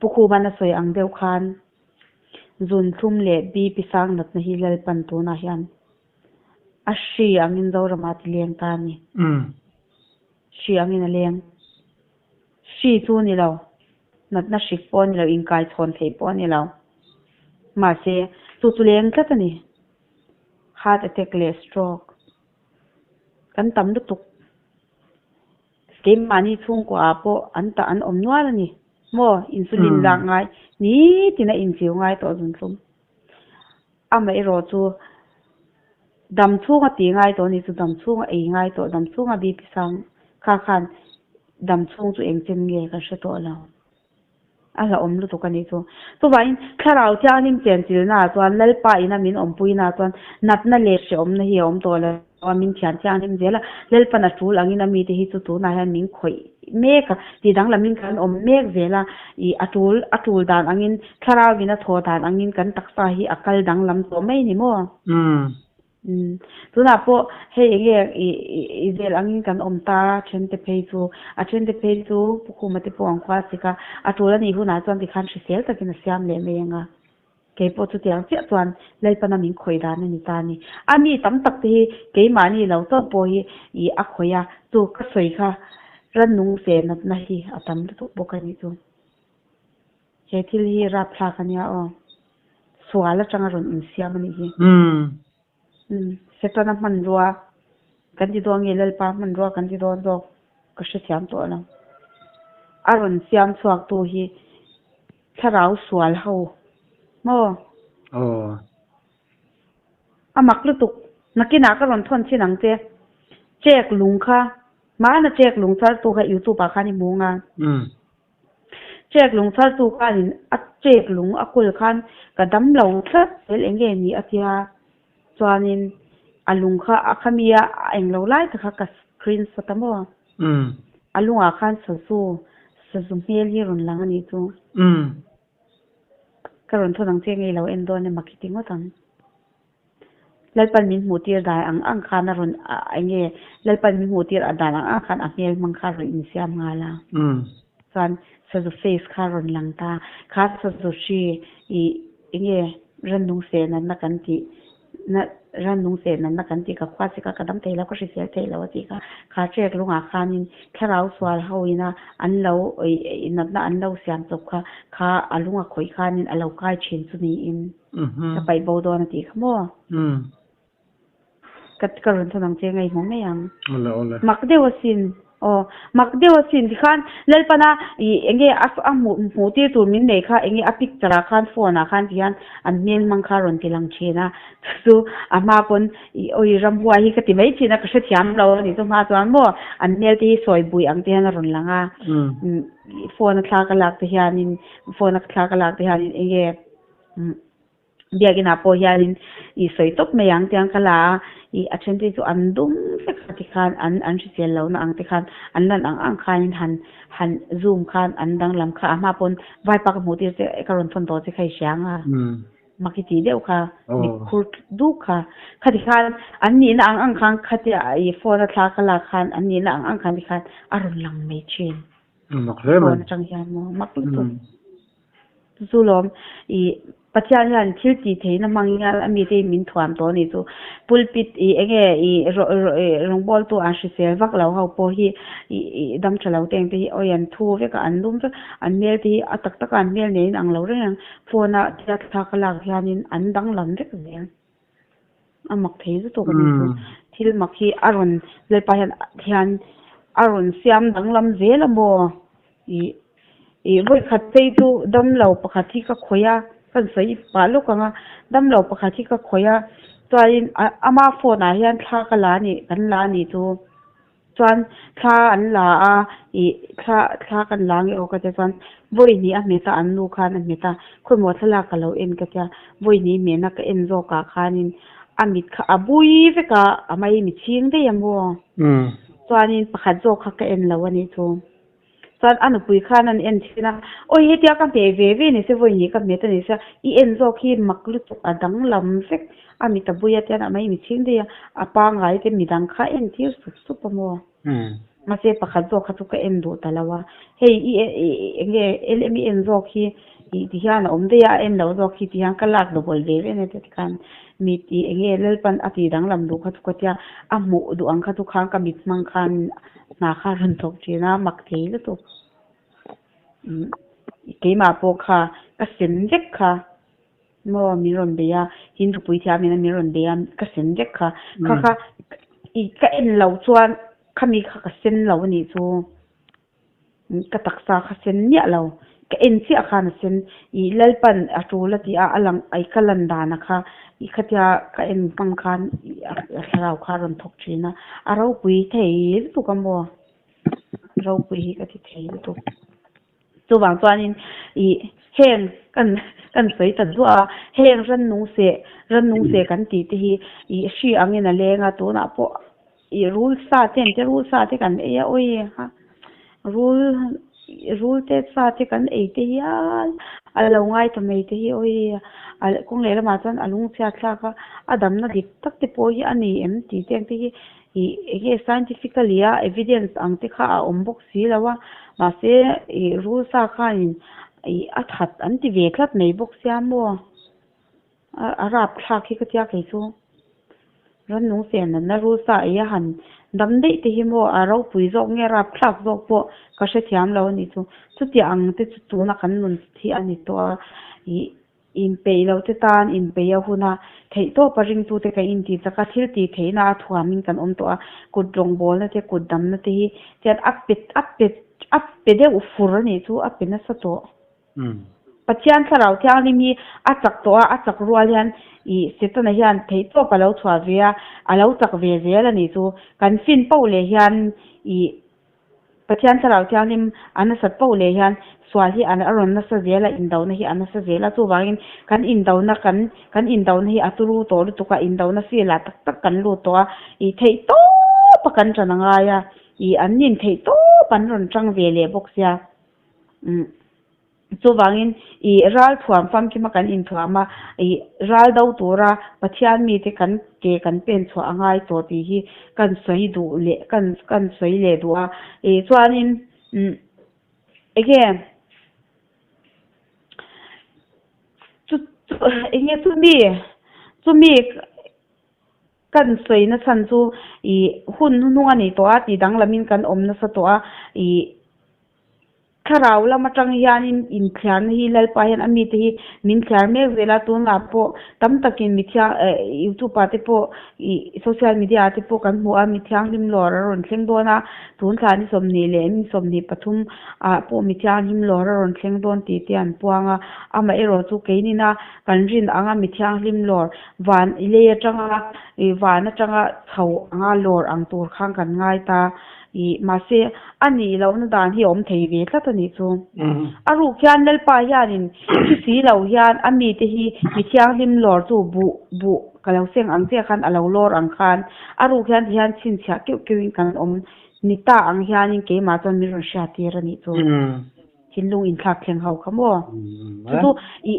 Speaker 2: Pu Khuman a sawi ang deuh khan zunthlum leh BP sang natna hi Lalpan tunah hian a hri angin Zorama ti leng ta a ni. Hri angin a leng. Hri chu a ni lo, natna hrik pawh a ni lo, inkaichhawn theih pawh a ni lo. Mahse, chu chu leng tlat a ni. Heart attack leh stroke kan tam lutuk. Keimahni chhungkua ah pawh an tah an awm nual a ni maw? Insulin lak ngai nitin a inchiu ngai tawh zunthlum. Amaherawh chu dam chhunga ti ngai tawh a ni chu dam chhunga ei ngai tawh dam chhunga BP sang kha khan Dam chhung chu eng chen nge kan hre tawh lo. A hlauhawm lutuk a nih chu. Chuvangin Thlarau Thianghlim chenchilna ah chuan Lalpa ina min awmpuina ah chuan natna leh hrehawmna hi a awm tawh lo a, min thian thianghlim zel a. Lalpan a tul angin a mite hi chu tunah hian min khawih mek a, tih danglamin kan awm mek zel a. Ih a tul a tul dan angin Thlarau in a thaw dan angin kan taksa hi a kal danglam tawh mai ni maw? Umm tunah pawh hei enge i i vel angin kan awm ta a thente phei chu a thente phei chu Pu Khuma te pawh an khua a sik a a tul a nih hunah chuan tikhan hrisel takin a siam leh mai ang a kei pawh chutiang chiah chuan Lalpana min khawih dan a ni ta a ni a mi tam tak te hi keimahni lo chauh pawh hi i a khawih a chu ka sawi kha rannung se natna hi a tam lutuk bawk a nih chu. He thil hi rapthlak a nia aw. Sual atanga rawn insiam a nih hi. Umm. Setana hmanrua kan ti dawn nge Lalpa hmanrua kan ti dawn zawk ka hrethiam tawh lo. A rawn siam chhuak tu hi thlarau sual ho maw?
Speaker 1: Aw.
Speaker 2: A mak lutuk. Nakinah ka rawn thawn chin ang che. Check lung kha hmana check lung char tu kha youtube ah khan i hmu nga.
Speaker 1: Umm.
Speaker 2: Check lung char tu khanin a check lung a kawl khan ka dam lo tlat zel eng nge ni a tia chuanin a lung kha a khami a a englo lai tak kha ka screenshot a maw a lungah khan sazu sazu hmel hi rawn lang a nih chu ka rawn thawn ang che ngei lo en dawn emaw khi ti ngawt ang. Lalpan min hmuh tir dan ang ang khan a rawn eng nge Lalpan min hmuh tir dan ang ang khan a hmel hmang kha a rawn insiam nghal a. Chuan sazu face kha a rawn lang ta. Kha sazu hri ih eng nge rannung seh natna kan tih na rannung seh natna kan tih ka khua che kha ka dam thei lo ka hrisel thei lo a tih kha. Kha trek lungah khanin thlarau sual ho ina an lo ih natna an lo siam chawp kha kha a lung a khawih khanin a lo kai thin chu niin. Ka paih bo dawn a tih kha maw? Ka ka rawn thawn ang che ngaihmawh mai ang.
Speaker 1: Awle awle.
Speaker 2: Mak deuh asin. Aw mak deuh asin tikhan Lalpana ih enge a a hmuh hmuh tir tur min nei kha enge a picture ah khan phone ah khan tihian an hmel hmang kha rawn ti lang thin a chu a hma pawn ih awi ramhuai hi ka ti mai thin a ka hrethiam lo a nih chu hma chuan maw an hmel te hi sawi bui ang te hian a rawn lang a phone a thla ka lak te hianin phone a thla ka lak te hianin enge Biakinah pawh hianin i sawi tawp mai ang tiang ka la a, i a then te chu an dum vek a tikhan an an hrisel lohna ang te khan an lan ang ang khanin han han zoom khan an danglam kha a hma pawn vaipa ka hmuh tir che ka rawn thawn tawh che kha i hria ang a mak i tih deuh kha mit khur duk kha khati khan an nihna ang ang khan khatia i phone a thla ka lak khan an nihna ang ang khan tikhan a rawn lang mai thin
Speaker 1: Mak hle mai.
Speaker 2: Phone atang hian maw mak lutuk. Chu lawm, ih Pathian hian thil tih theihna hmang hian a mite hi min thuam tawh a nih chu. Pulpit ih eng nge ih rawngbawltu an hrisel vak lo ho pawh hi ih ih dam tha lo te ang te hi awi an thu vek a, an lum vek, an hmel te hi a tak taka an hmel nen in ang lo reng reng. Phone a thil a thlak a lak hianin an danglam vek zel. A mak thei lutuk a nih chu. Thil mak hi a rawn Lalpa hian hian a rawn siam danglam zel a maw? Ih ih vawi khat phei chu damlo pakhat hi ka khawih a, ka sawi pah lawk ang a, damlo pakhat hi ka khawih a, chuanin ama phone ah hian thla ka la a nih kan la a nih chu. Chuan thla an la a, ih thla thla kan la nge aw ka tia chuan vawi hnih a hmet a an nu khan a hmet a, khawimaw thlalak ka lo en ka tia vawi hnih hmehna ka en zawk ah khanin a mit kha a bui vek a, a mai mi chhing daih a maw? Chuanin pakhat zawk kha ka en lo a nih chu. Chuan a nupui khan an en thin a, awi hetia ka hmeh ve ve ni se vawi hnih ka hmet a ni sia, i en zawk hi mak lutuk a danglam vek a mit a bui a tian a mai mi chhing daih a, a pangngai te midang kha en tir sup sup a maw? Mahse pakhat zawk kha chu ka en duh ta lo a, hei i enge LM i en zawk hi ih ti hian a awm daih a, a en lo zawk hi ti hian ka lak double ve ve ania ti khan mit ih enge Lalpan a tih danglam duh kha chu ka tia a hmuh duh ang kha chu khan ka mit hmang khan hna kha a rawn thawk thin a mak thei lutuk keimah pawh kha ka sem vek kha maw min rawn bei a Hindu puithiam in a min rawn bei a ka sem vek kha kha kha ih ka en loh chuan khami kha ka sen lo a nih chu. Ka taksa kha sen miah lo, ka en chiah khan a sen. Ih Lalpan a tul a tih a, a lang ai ka lan dana kha ih khatia ka en hmang khan ih a thlarau kha a rawn thawk thin a, a ropui thei lutuk a maw? Ropui hi ka ti thei lutuk. Chuvang chuanin ih heng kan kan sawi ta duah a, heng rannung seh rannung seh kan tih te hi ih hri angin a leng a, tunah pawh ih rul sa te an tia rul sa te kan ei a awi ha rul rul te sa te kan ei te hial a lo ngai ta mai te hi awi a kawng leh lamah chuan a lungchhiat thlak a, a damna dik tak te pawh hi a ni em tih te ang te hi Ih enge scientifically a evidence ang te kha a awm bawk si lo a, mahse ih rul sa khanin ih a that an ti ve tlat mai bawk sia maw? A a rap thlak hi ka tia kei chu. Rannung sen natna rul sa ei a han dam daih te hi maw a ropui zawk nge rap thlak zawk pawh ka hrethiam lo a nih chu. Chutiang ang te chu tuna kan nun hi a ni tawh a ih Inpeih loh te tan inpeih a hun a, theihtawpa ringtute kan intih chak a, thil tih theihna a thuamin kan awm tawh a, kut rawngbawlna te, kut damna te hi tian a pe a pe a pe deuh fur a nih chu, a pe nasa tawh. Pathian Thlarau Thianghlim hi a chak tawh a, a chak rual hian ih Setana hian theihtawp a lo chhuah ve a, a lo chak ve zel a nih chu. Kan fin poh leh hian ih Pathian Thlarau Thianghlim a nasat poh leh hian sual hi a rawn nasa zel a, indona hi a nasa zel a. Chuvangin kan indona kan kan indona hi a turu tawh lutuk a, indona field ah tak tak kan lut tawh a, ih theih tawp a kan ṭan a ngai a, ih an nin theih tawp an rawn ṭang ve leh bawk sia. Umm. Chuvangin, i ral thuam famkima kan inthuam a, i ral do tura Pathian mite kan ke kan pen chhuah a ngai tawh tih hi kan sawi duh leh kan kan sawi leh duh a. I chuanin, umm enge chu chu enge chumi chumi Kan sawi na chhan chu ih hun hnuhnung a ni tawh a tih danglamin kan awm nasa tawh a, ih thlarau lam atang hianin inthliarna hi Lalpa hian a mite hi min thliar mek zel a, tunah pawh tam takin mithiang eh youtube ah te pawh ih social media ah te pawh kan hmu a, mithianghlim lawr a rawn thleng dawn a, tun thla ni 20 leh ni 23 ah pawh mithianghlim lawr a rawn thleng dawn tih te an puang a, amaherawh chu keinina kan rin anga mithianghlim lawr Van i lei atanga i van atanga chho anga lawr ang tur khan kan ngai ta i mahse a nih lohna dan hi a awm thei ve tlat a nih chu. A ruk hian Lalpa hianin thi si lo hian a mite hi mi thianghlim lawr chu buh buh ka lo seng ang chiah khan a lo lawr ang khan a ruk hian ti hian chhinchhiah keuh keuhin kan awm ni ta ang hianin keimah chuan min rawn hriattir a nih chu. Thinlung inthlak thleng ho kha maw? Chu chu i.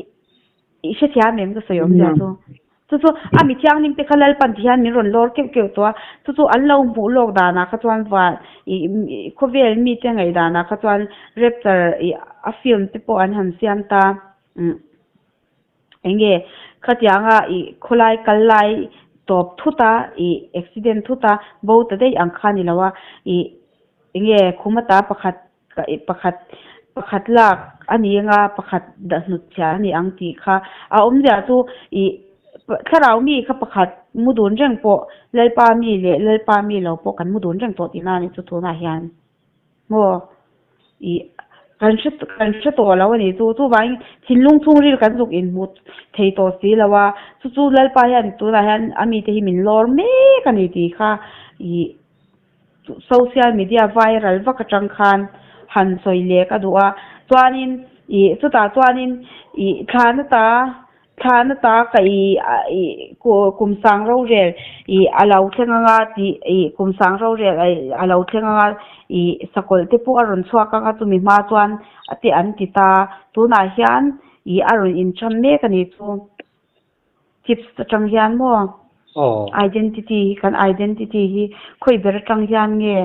Speaker 2: I hrethiam em ka sawi awm zia chu. Chu chu a mi thianghlim te kha Lalpan ti hian min rawn lawr keuh keuh tawh a, chu chu an lo hmuh lawk danah kha chuan van ih khawvel mite ngaih danah kha chuan rapture ih a film te pawh an han siam ta umm enge khatianga ih khawlai kal lai tawp thut a ih accident thut a bo ta daih ang kha a ni lo a ih enge khum ata pakhat Pakhat pakhat lak a ni anga pakhat dah hnut chhia a ni ang tih kha a awmzia chu ih thlarau mi kha pakhat mu dun reng pawh Lalpa mi leh Lalpa mi lo pawh kan mu dun reng tawh tihna a ni chu tunah hian maw ih kan hre kan hre tawh lo a ni chu chuvangin thinlung chhungril kan zuk inhmu thei tawh si lo a chu chu Lalpa hian tunah hian a mite hi min lawr mek a ni tih kha ih. Social media viral vak atang khan han sawi leh ka duh a, chuanin ih chutah chuanin ih thlana ta thlana ta ka ih ih kum sang rorel ih a lo thleng anga tih ih kum sang rorel a lo thleng anga ih sakawlh te pawh a rawn chhuak anga chumi hma chuan a te an ti ta tunah hian ih a rawn incham mek a nih chu. Chips atang hian maw identity hi kan identity hi khawi ber atang hian nge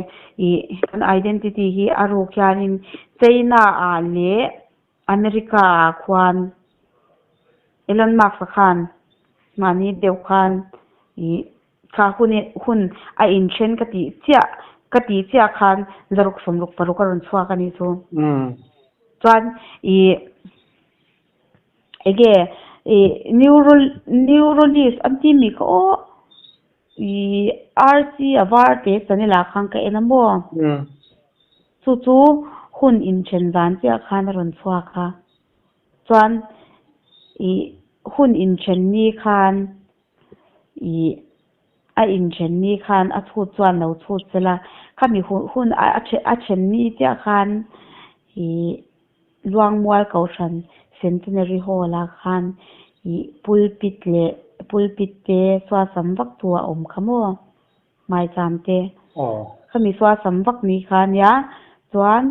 Speaker 2: ih kan identity hi a ruk hianin China ah leh America ah khuan Elon Musk a khan mahni deuh khan ih kha hun hun a inthen ka tih chiah ka tih chiah khan 666 a rawn chhuak a nih chu chuan ih. Enge ih neuro neurolist an tih mi kha aw ih RC a var te channel ah khan ka en a maw chu chu hun inthen zan chiah khan a rawn chhuak a chuan ih hun inthen ni khan ih. A inthen ni khan a chhut chuan lo chhut sela, khami hun a then ni chiah khan ih Luangmual Kohhran Centenary Hall ah khan ih pulpit leh pulpit te suasam vak tu a awm kha maw hmaicham te khami suasam vak ni kha nia chuan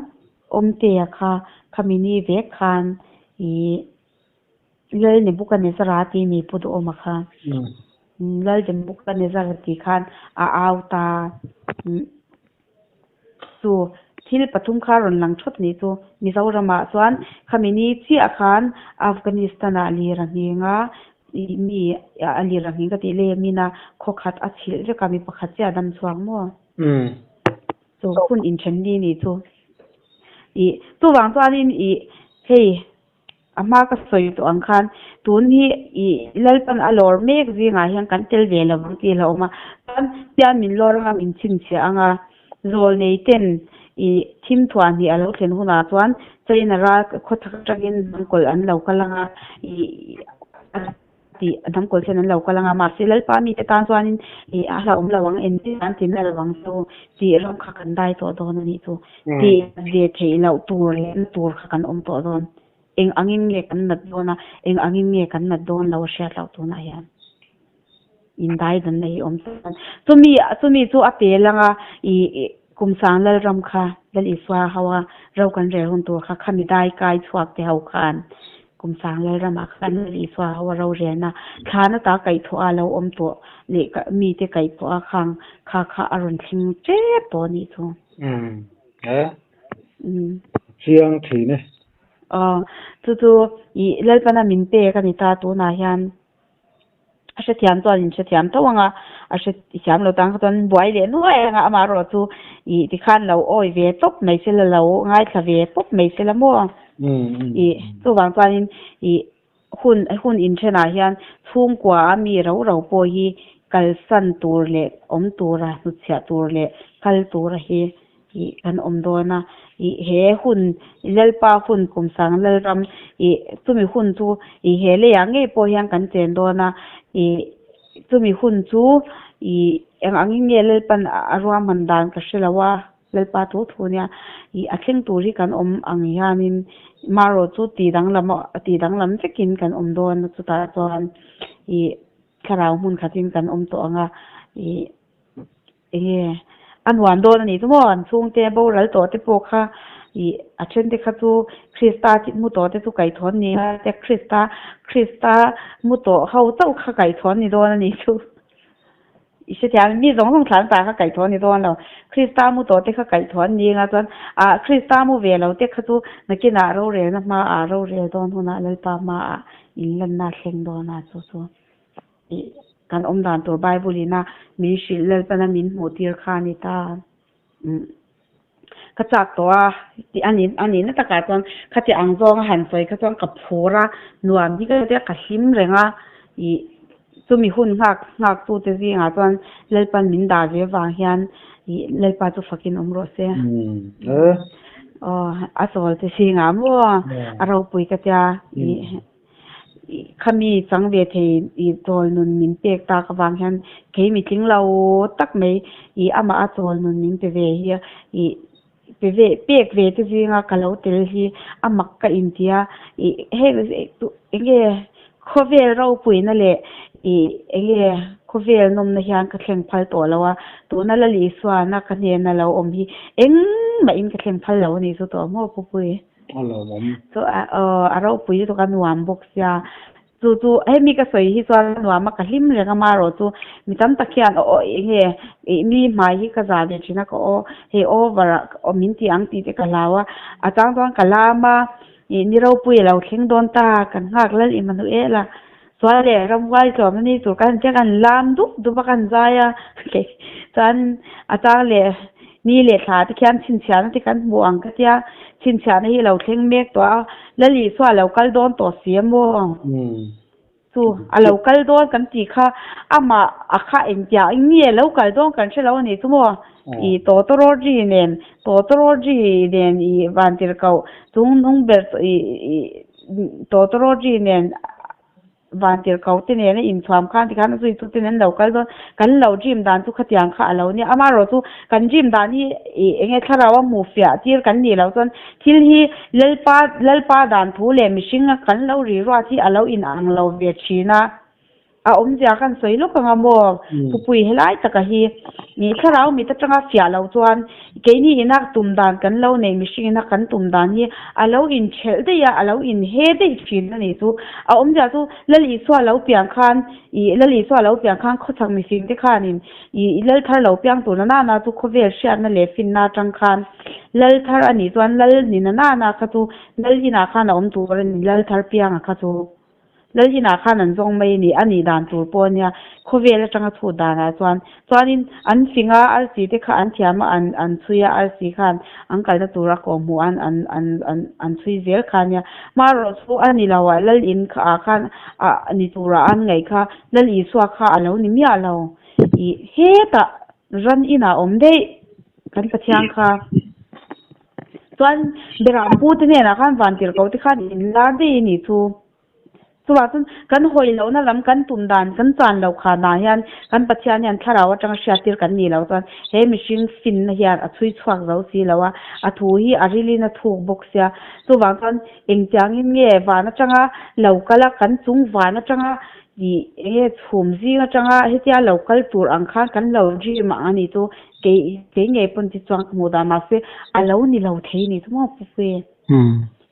Speaker 2: Awmtea kha khami ni vek khan ih Lal Nebuchadnezzar-a tih ni Pu Duhawma kha. Lal Nebuchadnezzar-a tih khan a au ta. Chu thil pathum kha rawn lang thawt ni chu Mizoramah chuan khami ni chiah khan Afghanistan-ah lir a nghing a, mi a lir a nghing ka tih leh min a khawkhat a chhilh vek a, mi pakhat chiah a dam chhuak maw? Chu hun inthen ni ni chu. Ih chuvang chuanin ih hei A hma ka sawi tawh ang khan tun hi i Lalpan a lawr mek zingah hian kan tel ve lo ang tih a hlauhawm a. Chuan tian min lawr anga min chhinchhiah anga zawl nei ten i thim thuah hnih a lo thlen hunah chuan China ral khawchhak atangin hnam kawlh an lo kal anga i tih a dang kawl hian an lo kal anga mahse Lalpa mite tan chuanin ih a hlauhawm lo ang engtin an ti na lo ang chu tih ram kha kan dai tawh dawn a nih chu tih ve theih loh tur leh na tur kha kan awm tawh dawn eng angin nge kan nat dawn a eng angin nge kan nat dawn lo a hriat loh tunah hian indai danna hi awm chuan chumi chumi chu a pel anga ih Kumsang Lalram kha Lal Isua ho a ro kan rel hun tur kha khami dai kai chhuak te ho khan Kumsang Lalramah khan Lal Isua ho a ro relna thlan ata kaihthawh a lo awm tawh leh mite kaihthawh a khang kha kha a rawn thleng tep tawh a nih chu.
Speaker 1: Umm he chiang thin e.
Speaker 2: Aw chu chu ih Lalpana min pek a ni ta tunah hian. A hrethiam chuan in hrethiam tho ang a, a hrethiam lo tan kha chuan buai leh nuai ang a, amaherawh chu ih tikhan lo awi ve tawp mai sela lo ngaithla ve tawp mai sela maw? Ih chuvang chuanin ih hun hun inthenah hian chhungkua a mi ro ro pawh hi kalsan tur leh awm tura hnutchhiah tur leh kal tura hi Ih kan awm dawn a, ih he hun Lalpa hun Kumsang Lalram ih chumi hun chu ih he leiah ngei pawh hian kan chen dawn a, ih chumi hun chu ih eng angin nge Lalpan a ruahman dan ka hre lo a, Lalpa thu thu nia ih a thleng tur hi kan awm ang hianin marawh chu tih danglam tih danglam vekin kan awm dawn a chutah chuan ih thlarau hmun khatin kan awm tawh ang a ih. Enge a nuam dawn a nih chu maw an chhungte boral tawh te pawh kha ih a then te kha chu Krista tih mu tawh te chu kaihthawh an ni a te Krista Krista mu tawh ho chauh kha kaihthawh an ni dawn a nih chu i hrethiam mi zawng zawng thlan ta kha kaihthawh an ni dawn lo Krista mu tawh te kha kaihthawh an ni anga chuan ah Krista mu ve lo te kha chu nakinah rorelna hmaah rorel dawn hunah Lalpa hmaah inlanna a thleng dawn a chu chu. Ih kan awm dan tur Bible in a min hrilh Lalpana min hmuh tir kha a ni ta. Umm ka chak tawh a tih a ni a nih na takah chuan khati ang zawng a han sawi kha chuan ka phur a, nuam hi ka tia ka hlim reng a ih chumi hun nghak nghak tu te zingah chuan Lalpan min dah ve vang hian ih Lalpa chu fakin awm rawh se. Aw a chawl te zingah maw a ropui ka tia ih. Khami chang ve thei i chawl nun min pek tak avang hian kei mitling lo tak mai i amah a chawl nun min pe ve hi i pe ve pek ve te zinga ka lo tel hi a mak ka inti a i heng enge khawvel ropuina leh i enge khawvel nawmna hian ka thleng phal tawh lo a tuna Lalisua-na ka hnena lo awm hi engmah in ka thleng phal lo a nih chu tawh maw Pupui.
Speaker 1: A lawmawm.
Speaker 2: Chu a aw a ropui lutuk a nuam bawk sia. Chu chu hemi ka sawi hi chuan a nuam a ka hlim reng a marawh chu mi tam tak hian aw aw eng nge ih mi hmai hi ka za ve thin a ka aw hei over ah aw min ti ang tih te ka hlau a a chang chuan ka lam a ih ni ropui a lo thleng dawn ta kan nghak lal i manu el a chuan leh ramhuai tlawm a ni tur kan tia kan lam dup dup a kan zai a chuan a chang leh ni leh thla te khian chhinchhiahna te kan hmu ang ka tia chhinchhiahna hi a lo thleng mek tawh a Lalisua a lo kal dawn tawh si a maw chu a lo kal dawn kan tih kha amah a kha engtiang nge a lo kal dawn kan hre lo a nih chu maw ih tawtawrawri nen tawtawrawri nen ih vantirhkoh chung nung ber ih ih tawtawrawri nen. vantirhkoh te nena inthuam khan tikhan a zuitu ten an lo kal dawn kan lo dream dan chu khatiang kha a lo nia amaherawh chu kan dream dan hi ih enge thlarau a hmuh fiah tir kan nih loh chuan thil hi Lalpa Lalpa dan thu leh mihring a kan lo ri ruat hi a lo inang lo ve thin a. A awmzia khan sawi lawk anga maw? Pupui helai taka hi ih thlarau mit atanga fiah lo chuan keini ina tum dan kan lo neih mihring ina kan tum dan hi a lo inthelh daih a, a lo inhe daih thin a nih chu. A awmzia chu Lal Isua lo piang khan ih Lal Isua lo piang khan khawchhak mifing te khanin ih Lal thar lo piang tur na nana chu khawvel hriatna leh finna atang khan Lal thar a nih chuan Lal ni na nana kha chu Lal inah khan a awm tur a ni Lal thar pianga kha chu. Lal inah khan an zawng mai a ni, a nih dan tur pawh a nia, khawvel atanga chhut danah chuan. Chuanin an fing a, arsi te kha an thiam a, an an chhui a, arsi khan an kalna tur a kawh hmuh an an an an an chhui zel kha a nia. Hmarawh chu a ni lo a, Lal in ah khan ah ni turah an ngaih kha Lal Isua kha a lo ni miah lo. Ih hetah ran inah awm daih kan Pathian kha. Chuan Beram pu te hnenah khan Vantirhkoh te khan in lar daih a nih chu. Chuvah chuan kan hawi lohna lam kan tum dan kan chan loh kha hna hian kan Pathian hian thlarau atanga hriattir kan nih loh chuan he mihring finna hian a chhui chhuak zo si lo a, a thu hi a rilin a thuk bawk sia. Chuvang chuan engtiangin nge van atanga lo kal a kan chung van atanga ih enge chhum zing atanga hetia lo kal tur ang khan kan lo dream ang a nih chu. Kei kei ngei pawn ti chuang ka hmuh dan mahse a lo ni lo thei ni chu maw Pupui.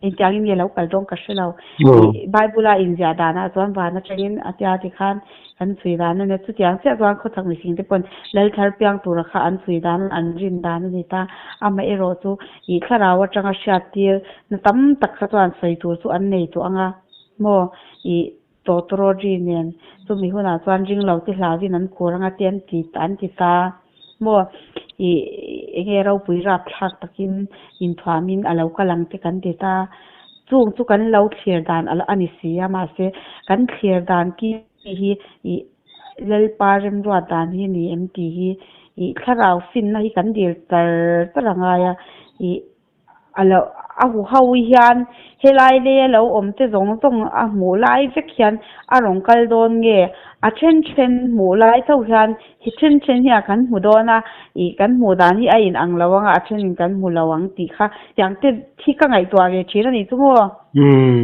Speaker 2: Engtiangin nge lo kal dawn ka hre lo. Ih Bible a inziah danah chuan van atangin a tia ti khan kan chhui dan a nia. Chutiang chiah chuan khawchhak mihring te pawn Lalthar piang tura kha an chhui dan an rin dan a ni ta. Amaherawh chu ih thlarau atanga hriat tir na tam tak kha chuan sawi tur chu an nei tawh ang a maw ih Tawtawrawri nen chumi hunah chuan ring lo te hlauin an khur anga te an ti an ti ta maw ih enge ropui rapthlak takin inthuamin a lo kal ang te kan ti ta chung chu kan lo thlir dan a ni si a mahse kan thlir dan ki hi ih Lalpa remruat dan hi a ni em tih hi ih thlarau finna hi kan dil char char a ngai a ih. A lo a hu ho hian helai lei a lo awm te zawng zawng a hmuh lai vek hian a rawn kal dawn nge a then then hmuh lai chauh hian hi then then hian kan hmu dawn a ih kan hmuh dan hi a in ang lo ang a a then in kan hmu lo ang tih kha tiang te hi ka ngaihtuah ve thin a nih chu maw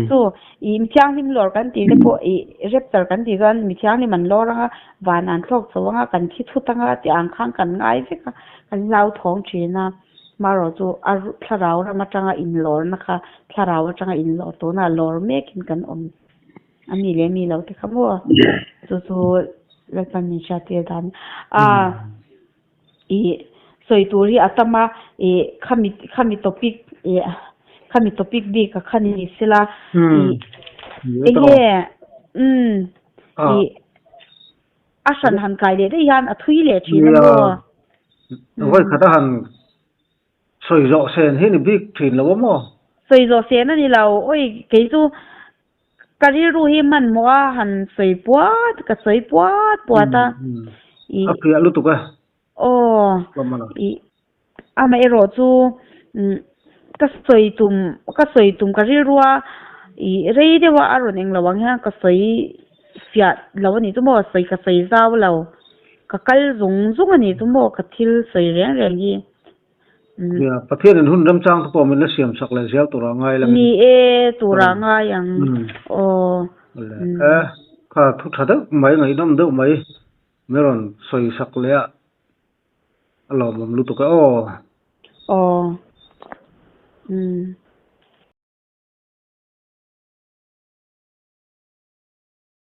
Speaker 2: chu ih mithianghlim lawr kan tih te pawh ih rapture kan tih chuan mithianghlim an lawr ang a van an thlawk chho ang a kan thi thut ang a tih ang khan kan ngai vek a kan hlauthawng thin a. Hmarawh chu a thlarau ram atanga inlawrna kha thlarau atanga inlawr tunah lawr mekin kan awm a mi leh mi lo te kha maw chu chu Lalpan min hriattir dan a ih sawi tur hi a tam a ih khami khami topic ih khami topic bik a kha ni sela ih enge umm ih. A hran han kai leh daih hian a thui leh thin a maw?
Speaker 1: Vawi khat a han sawi zawh sen hi ni bik thin lo a maw?
Speaker 2: Sawi zawh sen a ni lo. Awi kei chu ka rilru hi hmanhmawh a han sawi puat ka sawi puat puat a.
Speaker 1: A fiah lutuk e.
Speaker 2: Aw ih amaherawh chu ka sawi tum ka sawi tum ka rilru a ih rei deuh a a rawn eng lo ang hian ka sawi fiah lo a nih chu maw sawi ka sawi zau lo ka kal zung zung a nih chu maw ka thil sawi reng reng hi.
Speaker 1: Nia Pathianin hun remchang te pawh min la siam sak leh zel tura ngai lang in.
Speaker 2: Ni e tura ngai ang aw.
Speaker 1: E kha thu tha deuh mai ngaihnawm deuh mai. Min rawn sawi sak leh a, a lawmawm lutuk e aw.
Speaker 2: Aw. Umm.